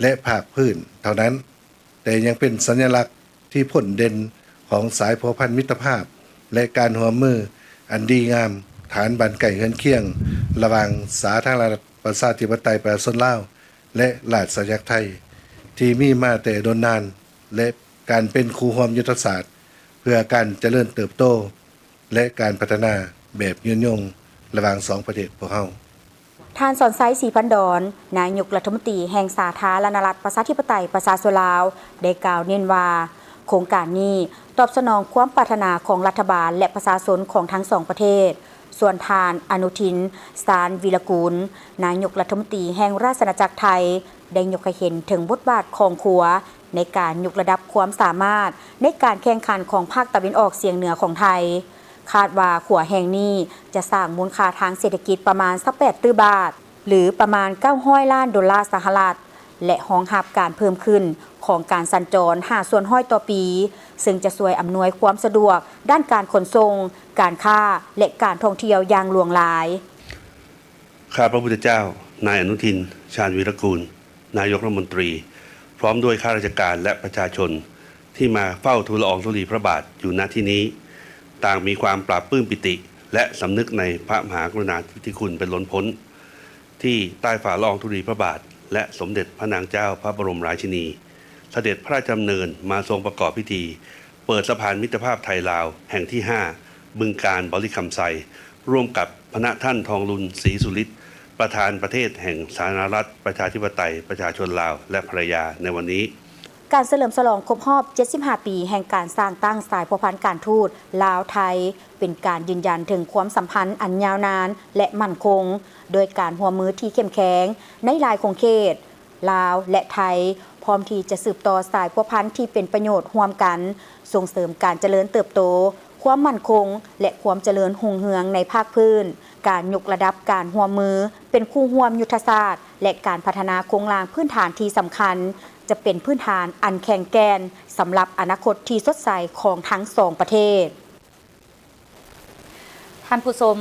ແລະ ພາກພື້ນເທົ່ານັ້ນ, ແຕ່ຍັງເປັນສັນຍະລັກທີ່ພົ້ນເດັ່ນຂອງສາຍພົວພັນມິດຕະພາບ ແລະ ການຮ່ວມມືອັນດີງາມ ຖານບ້ານໃກ້ເຮືອນຄຽງ ລະຫວ່າງສາທາລະນະລັດ ປະຊາທິປະໄຕ ປະຊາຊົນລາວ ແລະ ລາຊະອານາຈັກໄທ ທີ່ມີມາແຕ່ດົນນານ ແລະ ການເປັນຄູ່ຮ່ວມຍຸດທະສາດ ເພື່ອການຈະເລີນເຕີບໂຕ ແລະ ການພັດທະນາແບບຍືນຍົງ ລະຫວ່າງສອງປະເທດພວກເຮົາ. ທ່ານ ສອນໄຊ ສີພັນດອນ ນາຍົກລັດຖະມົນຕີແຫ່ງສາທາລະນະລັດ ປະຊາທິປະໄຕ ປະຊາຊົນລາວ ໄດ້ກ່າວເນັ້ນວ່າ ໂຄງການນີ້ຕອບສະໜອງຄວາມປາດຖະໜາຂອງລັດຖະບານ ແລະ ປະຊາຊົນຂອງທັງສອງປະເທດ. ສ່ວນທ່ານ ອະນຸທິນ ຊານວີລະກູນ ນາຍົກລັດຖະມົນຕີແຫ່ງລາຊະອານາຈັກໄທ ໄດ້ຍົກໃຫ້ເຫັນເຖິງບົດບາດຂອງຂົວ ໃນການຍົກລະດັບຄວາມສາມາດໃນການແຂ່ງຂັນຂອງພາກຕາເວັນອອກສຽງເໜືອຂອງໄທ. ຄາດວ່າຂົວແຫ່ງນີ້ຈະສ້າງມູນຄ່າທາງເສດຖະກິດປະມານຊາວແປດຕື້ບາດ ຫຼື ປະມານເກົ້າຮ້ອຍລ້ານໂດລາສະຫະລັດ ແລະ ຮອງຮັບການເພີ່ມຂຶ້ນຂອງການສັນຈອນຫ້າສ່ວນຮ້ອຍຕໍ່ປີ, ເຊິ່ງຈະຊ່ວຍອຳນວຍຄວາມສະດວກດ້ານການຂົນສົ່ງ, ການຄ້າ ແລະ ການທ່ອງທ່ຽວຢ່າງຫຼວງຫຼາຍ. ຂ້າພະພຸດທະເຈົ້າ, ນາຍ ອະນຸທິນ ຊານວີລະກູນ ນາຍົກລັດຖະມົນຕີ ພ້ອມດ້ວຍຂ້າລາຊະການ ແລະ ປະຊາຊົນ ທີ່ມາເຝົ້າທູນລະອອງທຸລີພະບາດຢູ່ ນະ ທີ່ນີ້ ຕ່າງມີຄວາມປາບປຶ້ມປີຕິ ແລະ ສຳນຶກໃນພະມະຫາກະລຸນາທິຄຸນເປັນລົ້ນພົ້ນ ທີ່ໃຕ້ຝ່າລະອອງທຸລີພະບາດ ແລະ ສົມເດັດພະນາງເຈົ້າພະບໍລົມລາຊິນີ ສະເດັດພະລາຊະດຳເນີນມາຊົງປະກອບພິທີ ເປີດສະພານມິດຕະພາບໄທ-ລາວ ແຫ່ງທີຫ້າ ບຶງການ ບໍລິຄຳໄຊ ຮ່ວມກັບພະນະທ່ານ ທອງລຸນ ສີສຸລິດ ປະທານປະເທດແຫ່ງສາທາລະນະລັດ ປະຊາທິປະໄຕ ປະຊາຊົນລາວ ແລະ ພັນລະຍາ ໃນວັນນີ້. ການສະເຫຼີມສະຫຼອງຄົບຮອບເຈັດສິບຫ້າປີ ແຫ່ງການສ້າງຕັ້ງສາຍພົວພັນການທູດລາວ-ໄທ ເປັນການຢືນຢັນເຖິງຄວາມສຳພັນອັນຍາວນານ ແລະ ໝັ້ນຄົງ ໂດຍການຮ່ວມມືທີ່ເຂັ້ມແຂງໃນຫຼາຍຂົງເຂດ. ລາວ ແລະ ໄທ ພ້ອມທີ່ຈະສືບຕໍ່ສາຍພົວພັນທີ່ເປັນປະໂຫຍດຮ່ວມກັນ, ສົ່ງເສີມການຈະເລີນເຕີບໂຕ, ຄວາມໝັ້ນຄົງ ແລະ ຄວາມຈະເລີນຮຸ່ງເຮືອງໃນພາກພື້ນ. ການຍົກລະດັບການຮ່ວມມືເປັນຄູ່ຮ່ວມຍຸດທະສາດ ແລະ ການພັດທະນາໂຄງລ່າງພື້ນຖານທີ່ສຳຄັນ ຈະເປັນພື້ນຖານອັນແຂງແກ່ນສຳລັບອະນາຄົດທີ່ສົດໃສຂອງທັງສອງປະເທດ. ທ່ານຜູ້ຊົມ,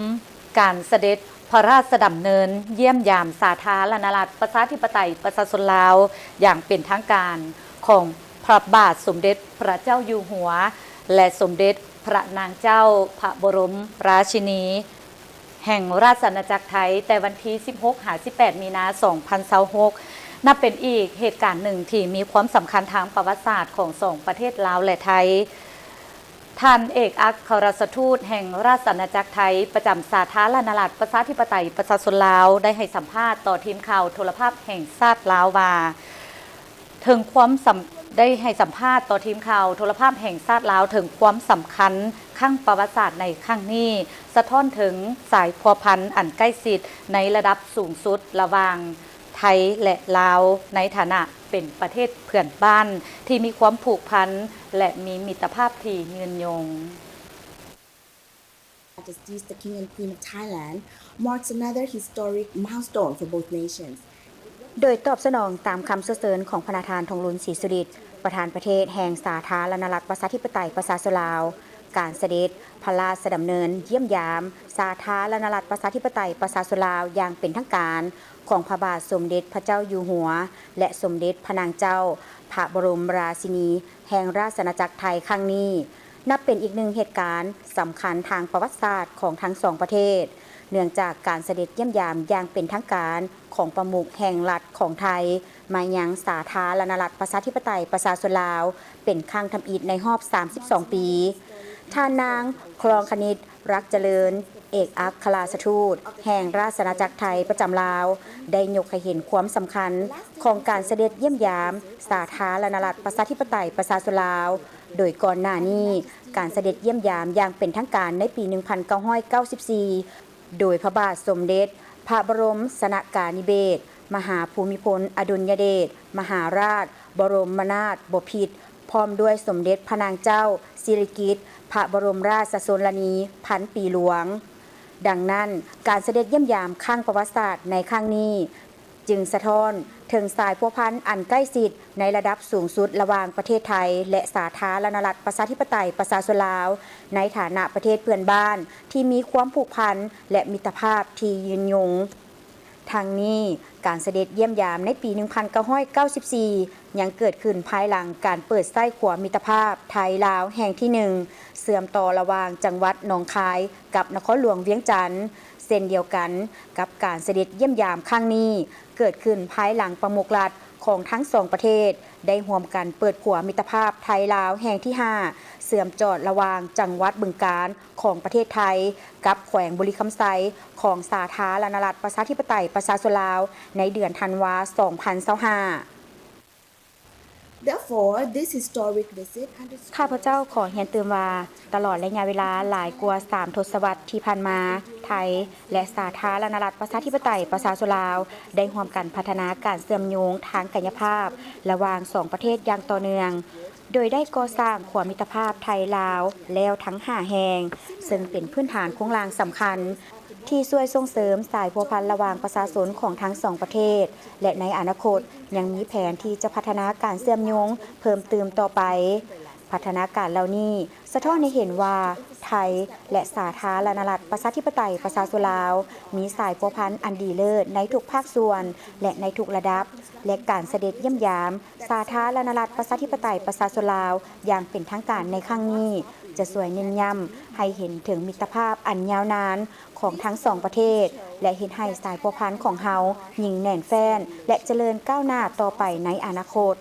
ການສະເດັດພະລາຊະດຳເນີນຢ້ຽມຢາມສາທາລະນະລັດ ປະຊາທິປະໄຕ ປະຊາຊົນລາວ ຢ່າງເປັນທາງການຂອງພະບາດສົມເດັດພະເຈົ້າຢູ່ຫົວ ແລະ ສົມເດັດພະນາງເຈົ້າພະບໍລົມລາຊິນີ ແຫ່ງລາຊະອານາຈັກໄທ ແຕ່ວັນທີສິບຫົກຫາສິບແປດ ມີນາ ສອງພັນຊາວຫົກ ນັບເປັນອີກເຫດການໜຶ່ງທີ່ມີຄວາມສຳຄັນທາງປະຫວັດສາດຂອງສອງປະເທດລາວ ແລະ ໄທ. ທ່ານເອກອັກຄະລັດຖະທູດແຫ່ງລາຊະອານາຈັກໄທ ປະຈຳສາທາລະນະລັດ ປະຊາທິປະໄຕ ປະຊາຊົນລາວ ໄດ້ໃຫ້ສຳພາດຕໍ່ທີມຂ່າວໂທລະພາບແຫ່ງຊາດລາວວ່າ ເຖິງຄວາມສຳ ໄດ້ໃຫ້ສຳພາດຕໍ່ທີມຂ່າວໂທລະພາບແຫ່ງຊາດລາວ ເຖິງຄວາມສຳຄັນຄັ້ງປະຫວັດສາດໃນຄັ້ງນີ້ ສະທ້ອນເຖິງສາຍພົວພັນອັນໃກ້ຊິດໃນລະດັບສູງສຸດລະຫວ່າງໄທ ແລະ ລາວ ໃນຖານະເປັນປະເທດເພື່ອນບ້ານທີ່ມີຄວາມຜູກພັນ ແລະ ມີມິດຕະພາບທີ່ຍືນຍົງ. Majesty's the King and Queen of Thailand marks another historic milestone for both nations. ໂດຍຕອບສະໜອງຕາມຄຳເຊື້ອເຊີນຂອງພະນະທ່ານ ທອງລຸນ ສີສຸລິດ ປະທານປະເທດແຫ່ງສາທາລະນະລັດ ປະຊາທິປະໄຕ ປະຊາຊົນລາວ, ການສະເດັດພະລາຊະດຳເນີນຢ້ຽມຢາມສາທາລະນະລັດປະຊາທິປະໄຕປະຊາຊົນລາວຢ່າງເປັນທາງການຂອງພະບາດສົມເດັດພະເຈົ້າຢູ່ຫົວ ແລະ ສົມເດັດພະນາງເຈົ້າພະບໍລົມລາຊິນີແຫ່ງລາຊະອານາຈັກໄທຄັ້ງນີ້ ນັບເປັນອີກໜຶ່ງເຫດການສຳຄັນທາງປະຫວັດສາດຂອງທັງສອງປະເທດ, ເນື່ອງຈາກການສະເດັດຢ້ຽມຢາມຢ່າງເປັນທາງການຂອງປະມຸກແຫ່ງລັດຂອງໄທ ມາຍັງສາທາລະນະລັດປະຊາທິປະໄຕປະຊາຊົນລາວ ເປັນຄັ້ງທຳອິດໃນຮອບສາມສິບສອງປີ. ທ່ານນາງ ຄລອງຄະນິດ ລັກຈະເລີນ ເອກອັກຄະລາຊະທູດແຫ່ງລາຊະອານາຈັກໄທປະຈຳລາວ ໄດ້ຍົກໃຫ້ເຫັນຄວາມສຳຄັນຂອງການສະເດັດຢ້ຽມຢາມສາທາລະນະລັດປະຊາທິປະໄຕປະຊາຊົນລາວ, ໂດຍກ່ອນໜ້ານີ້ ການສະເດັດຢ້ຽມຢາມຢ່າງເປັນທາງການໃນປີໜຶ່ງພັນເກົ້າຮ້ອຍເກົ້າສິບສີ່ ໂດຍພະບາດສົມເດັດພະບໍລົມຊະນະການິເບດ ມະຫາພູມິພົນອະດຸນຍະເດດ ມະຫາລາດ ບໍລົມມະນາດບໍພິດ ພ້ອມດ້ວຍສົມເດັດພະນາງເຈົ້າສິລິກິດ ພະບໍລົມລາຊະຊົນລະນີພັນປີຫຼວງ. ດັ່ງນັ້ນ, ການສະເດັດຢ້ຽມຢາມຄັ້ງປະຫວັດສາດໃນຄັ້ງນີ້ ຈຶ່ງສະທ້ອນເຖິງສາຍພົວພັນອັນໃກ້ຊິດໃນລະດັບສູງສຸດລະຫວ່າງປະເທດໄທ ແລະ ສາທາລະນະລັດປະຊາທິປະໄຕປະຊາຊົນລາວ ໃນຖານະປະເທດເພື່ອນບ້ານທີ່ມີຄວາມຜູກພັນ ແລະ ມິດຕະພາບທີ່ຍືນຍົງ. ທັງນີ້, ການສະເດັດຢ້ຽມຢາມໃນປີໜຶ່ງພັນເກົ້າຮ້ອຍເກົ້າສິບສີ່ ຍັງເກີດຂຶ້ນພາຍຫຼັງການເປີດໃຊ້ຂົວມິດຕະພາບໄທ-ລາວແຫ່ງທີໜຶ່ງ ເຊື່ອມຕໍ່ລະຫວ່າງຈັງຫວັດໜອງຄາຍກັບນະຄອນຫຼວງວຽງຈັນ. ເຊັ່ນດຽວກັນກັບການສະເດັດຢ້ຽມຢາມຄັ້ງນີ້ ເກີດຂຶ້ນພາຍຫຼັງປະມຸກລັດຂອງທັງສອງປະເທດ ໄດ້ຮ່ວມກັນເປີດຂົວມິດຕະພາບໄທ-ລາວແຫ່ງທີຫ້າ ເຊື່ອມຈອດລະຫວ່າງຈັງຫວັດບຶງການຂອງປະເທດໄທ ກັບແຂວງບໍລິຄຳໄຊຂອງສາທາລະນະລັດປະຊາທິປະໄຕປະຊາຊົນລາວ ໃນເດືອນທັນວາ ສອງພັນຊາວຫ້າ. Therefore, this historic visit underscores ຂ້າພະເຈົ້າຂໍຮຽນຕື່ມວ່າ ຕະຫຼອດໄລຍະເວລາຫຼາຍກວ່າສາມທົດສະວັດທີ່ຜ່ານມາ, ໄທ ແລະ ສາທາລະນະລັດປະຊາທິປະໄຕປະຊາຊົນລາວ ໄດ້ຮ່ວມກັນພັດທະນາການເຊື່ອມໂຍງທາງກາຍະພາບລະຫວ່າງສອງປະເທດຢ່າງຕໍ່ເນື່ອງ, ໂດຍໄດ້ກໍ່ສ້າງຂົວມິດຕະພາບໄທ-ລາວແລ້ວທັງຫ້າແຫ່ງ, ເຊິ່ງເປັນພື້ນຖານໂຄງລ່າງສຳຄັນ ທີ່ຊ່ວຍສົ່ງເສີມສາຍພົວພັນລະຫວ່າງປະຊາຊົນຂອງທັງສອງປະເທດ ແລະ ໃນອະນາຄົດຍັງມີແຜນທີ່ຈະພັດທະນາການເຊື່ອມໂຍງເພີ່ມຕື່ມຕໍ່ໄປ. ພັດທະນາການເຫຼົ່ານີ້ສະທ້ອນໃຫ້ເຫັນວ່າ ໄທ ແລະ ສາທາລະນະລັດປະຊາທິປະໄຕປະຊາຊົນລາວ ມີສາຍພົວພັນອັນດີເລີດໃນທຸກພາກສ່ວນ ແລະ ໃນທຸກລະດັບ, ແລະ ການສະເດັດຢ້ຽມຢາມສາທາລະນະລັດປະຊາທິປະໄຕປະຊາຊົນລາວຢ່າງເປັນທາງການໃນຄັ້ງນີ້ ຈະຊ່ວຍເນັ້ນຢ້ຳໃຫ້ເຫັນເຖິງມິດຕະພາບອັນຍາວນານ ຂອງທັງສອງປະເທດ ແລະ ເຮັດໃຫ້ສາຍພົວພັນຂອງເຮົາຍິ່ງແໜ້ນແຟ້ນ ແລະ ຈະເລີນກ້າວໜ້າຕໍ່ໄປໃນອະນາຄົດ.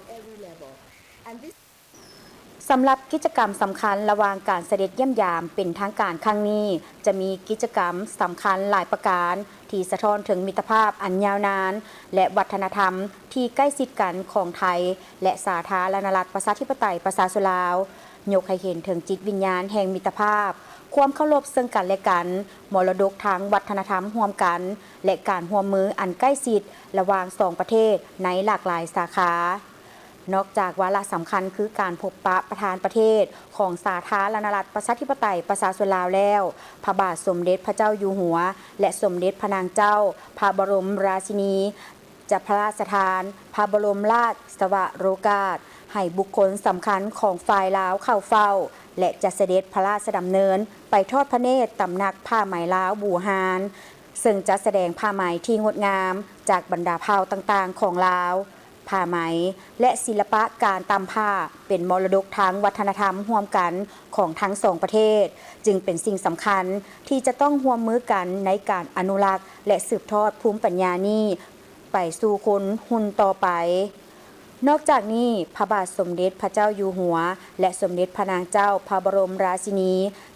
ສຳລັບກິດຈະກຳສຳຄັນລະຫວ່າງການສະເດັດຢ້ຽມຢາມເປັນທາງການຄັ້ງນີ້ ຈະມີກິດຈະກຳສຳຄັນຫຼາຍປະການ ທີ່ສະທ້ອນເຖິງມິດຕະພາບອັນຍາວນານ ແລະ ວັດທະນະທຳທີ່ໃກ້ຊິດກັນຂອງໄທ ແລະ ສາທາລະນະລັດປະຊາທິປະໄຕປະຊາຊົນລາວ. ຍົກໃຫ້ເຫັນເຖິງຈິດວິນຍານແຫ່ງມິດຕະພາບ, ຄວາມເຄົາລົບເຊິ່ງກັນແລະກັນ, ມໍລະດົກທາງວັດທະນະທຳຮ່ວມກັນ ແລະ ການຮ່ວມມືອັນໃກ້ຊິດລະຫວ່າງສອງປະເທດໃນຫຼາກຫຼາຍສາຂາ. ນອກຈາກວາລະສຳຄັນຄືການພົບປະປະທານປະເທດຂອງສາທາລະນະລັດປະຊາທິປະໄຕປະຊາຊົນລາວແລ້ວ, ພະບາດສົມເດັດພະເຈົ້າຢູ່ຫົວ ແລະ ສົມເດັດພະນາງເຈົ້າພະບໍລົມລາຊິນີ ຈະພະລາຊະທານພະບໍລົມລາຊວະໂອກາດໃຫ້ບຸກຄົນສຳຄັນຂອງຝ່າຍລາວເຂົ້າເຝົ້າ ແລະ ຈະສະເດັດພະລາຊະດຳເນີນໄປທອດພະເນດຕຳໜັກຜ້າໄໝລາວບູຮານ ເຊິ່ງຈະສະແດງຜ້າໄໝທີ່ງົດງາມຈາກບັນດາເຜົ່າຕ່າງໆຂອງລາວ. ຜ້າໄໝ ແລະ ສິລະປະການຕ່ຳຜ້າເປັນມໍລະດົກທາງວັດທະນະທຳຮ່ວມກັນຂອງທັງສອງປະເທດ, ຈຶ່ງເປັນສິ່ງສຳຄັນທີ່ຈະຕ້ອງຮ່ວມມືກັນໃນການອະນຸລັກ ແລະ ສືບທອດພູມປັນຍານີ້ ໄປສູ່ຄົນຮຸ່ນຕໍ່ໄປ. ນອກຈາກນີ້, ພະບາດສົມເດັດພະເຈົ້າຢູ່ຫົວ ແລະ ສົມເດັດພະນາງເຈົ້າພະບໍລົມລາຊິນີ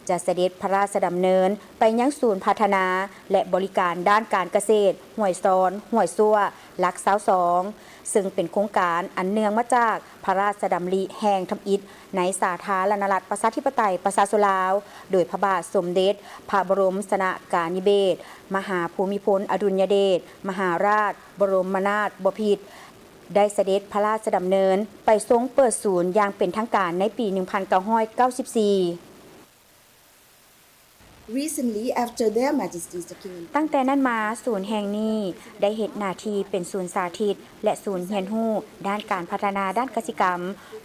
ຈະສະເດັດພະລາຊະດຳເນີນໄປຍັງສູນພັດທະນາ ແລະ ບໍລິການດ້ານການກະເສດ ຫ້ວຍຊອນ ຫ້ວຍຊົ່ວ ຫຼັກຊາວສອງ ເຊິ່ງເປັນໂຄງການອັນເນື່ອງມາຈາກພະລາຊະດຳລິແຫ່ງທຳອິດໃນສາທາລະນະລັດປະຊາທິປະໄຕປະຊາຊົນລາວ ໂດຍພະບາດສົມເດັດພະບໍລົມຊະນະການິເບດ ມະຫາພູມິພົນອະດຸນຍະເດດ ມະຫາລາດ ບໍລົມມະນາດບໍພິດ ໄດ້ສະເດັດພະລາຊະດຳເນີນໄປຊົງເປີດສູນຢ່າງເປັນທາງການໃນປີໜຶ່ງພັນເກົ້າຮ້ອຍເກົ້າສິບສີ່. Recently, after Their Majesties the King and ຕັ້ງແຕ່ນັ້ນມາ, ສູນແຫ່ງນີ້ໄດ້ເຮັດໜ້າທີ່ເປັນສູນສາທິດ ແລະ ສູນຮຽນຮູ້ດ້ານການພັດທະນາດ້ານກະສິກຳ,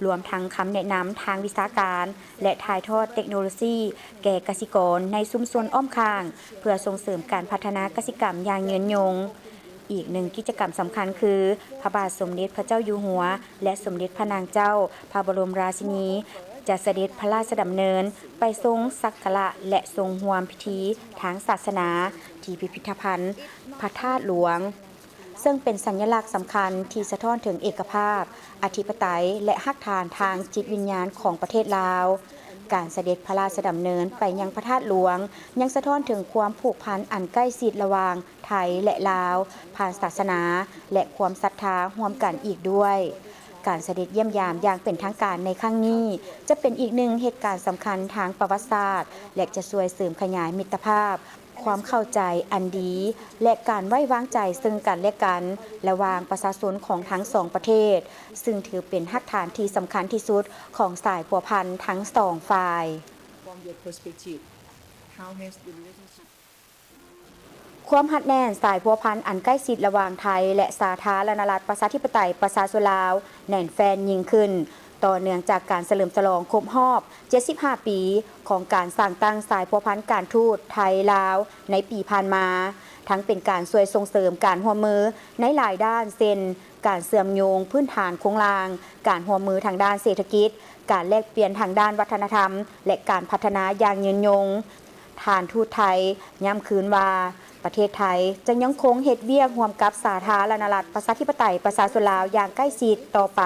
ລວມທັງຄຳແນະນຳທາງວິຊາການ ແລະ ຖ່າຍທອດເຕັກໂນໂລຊີແກ່ກະສິກອນໃນຊຸມຊົນອ້ອມຂ້າງ, ເພື່ອສົ່ງເສີມການພັດທະນາກະສິກຳຢ່າງຍືນຍົງ. ອີກໜຶ່ງກິດຈະກຳສຳຄັນຄື ພະບາດສົມເດັດພະເຈົ້າຢູ່ຫົວ ແລະ ສົມເດັດພະນາງເຈົ້າພະບໍລົມລາຊິນີ ຈະສະເດັດພະລາຊະດຳເນີນໄປຊົງສັກກາລະ ແລະ ຊົງຮ່ວມພິທີທາງສາສະໜາ ທີ່ພິພິທະພັນພະທາດຫຼວງ, ເຊິ່ງເປັນສັນຍະລັກສຳຄັນທີ່ສະທ້ອນເຖິງເອກະພາບ, ອະທິປະໄຕ ແລະ ຮາກຖານທາງຈິດວິນຍານຂອງປະເທດລາວ. ການສະເດັດພະລາຊະດຳເນີນໄປຍັງພະທາດຫຼວງ ຍັງສະທ້ອນເຖິງຄວາມຜູກພັນອັນໃກ້ຊິດລະຫວ່າງ ໄທ ແລະ ລາວ ຜ່ານສາສະໜາ ແລະ ຄວາມສັດທາຮ່ວມກັນອີກດ້ວຍ. ການສະເດັດຢ້ຽມຢາມຢ່າງເປັນທາງການໃນຄັ້ງນີ້ ຈະເປັນອີກໜຶ່ງເຫດການສຳຄັນທາງປະຫວັດສາດ ແລະ ຈະຊ່ວຍເສີມຂະຫຍາຍມິດຕະພາບ, ຄວາມເຂົ້າໃຈອັນດີ ແລະ ການໄວ້ວາງໃຈເຊິ່ງກັນ ແລະ ກັນ ລະຫວ່າງປະຊາຊົນຂອງທັງສອງປະເທດ, ຊຶ່ງຖືເປັນຮາກຖານທີ່ສຳຄັນທີ່ສຸດຂອງສາຍພົວພັນທັງສອງຝ່າຍ. From your perspective, how has the relationship ຄວາມຮັດແໜ້ນສາຍພົວພັນອັນໃກ້ຊິດລະຫວ່າງໄທ ແລະ ສາທາລະນະລັດ ປະຊາທິປະໄຕ ປະຊາຊົນລາວ ແໜ້ນແຟ້ນຍິ່ງຂຶ້ນ, ຕໍ່ເນື່ອງຈາກການສະເຫຼີມສະຫຼອງຄົບຮອບເຈັດສິບຫ້າປີ ຂອງການສ້າງຕັ້ງສາຍພົວພັນການທູດໄທ-ລາວ ໃນປີຜ່ານມາ, ທັງເປັນການຊ່ວຍສົ່ງເສີມການຮ່ວມມືໃນຫຼາຍດ້ານ ເຊັ່ນ ການເຊື່ອມໂຍງພື້ນຖານໂຄງລ່າງ, ການຮ່ວມມືທາງດ້ານເສດຖະກິດ, ການແລກປ່ຽນທາງດ້ານວັດທະນະທຳ ແລະ ການພັດທະນາຢ່າງຍືນຍົງ. ທ່ານທູດໄທຢ້ຳຄືນວ່າ ປະເທດໄທຈະຍັງຄົງເຮັດວຽກຮ່ວມກັບສາທາລະນະລັດ ປະຊາທິປະໄຕ ປະຊາຊົນລາວຢ່າງໃກ້ຊິດຕໍ່ໄປ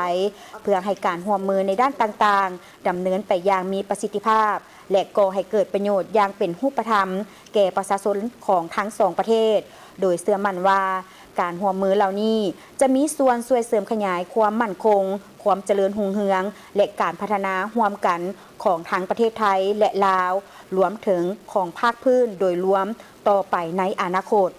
ເພື່ອໃຫ້ການຮ່ວມມືໃນດ້ານຕ່າງໆ ດຳເນີນໄປຢ່າງມີປະສິດທິພາບ ແລະ ກໍ່ໃຫ້ເກີດປະໂຫຍດຢ່າງເປັນຮູບປະທຳແກ່ປະຊາຊົນຂອງທັງສອງປະເທດ, ໂດຍເຊື່ອໝັ້ນວ່າ ການຮ່ວມມືເຫຼົ່ານີ້ຈະມີສ່ວນຊ່ວຍເສີມຂະຫຍາຍຄວາມໝັ້ນຄົງ, ຄວາມຈະເລີນຮຸ່ງເຮືອງ ແລະ ການພັດທະນາຮ່ວມກັນຂອງທັງປະເທດໄທ ແລະ ລາວ, ລວມເຖິງຂອງພາກພື້ນໂດຍລວມຕໍ່ໄປໃນອະນາຄົດ.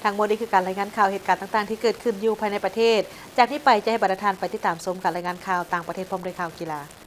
ທັງໝົດນີ້ຄືການລາຍງານຂ່າວເຫດການຕ່າງໆທີ່ເກີດຂຶ້ນຢູ່ພາຍໃນປະເທດ. ຈາກນີ້ໄປຈະໃຫ້ບັນດາທ່ານໄປຕິດຕາມຊົມການລາຍງານຂ່າວຕ່າງປະເທດພ້ອມດ້ວຍຂ່າວກິລາ.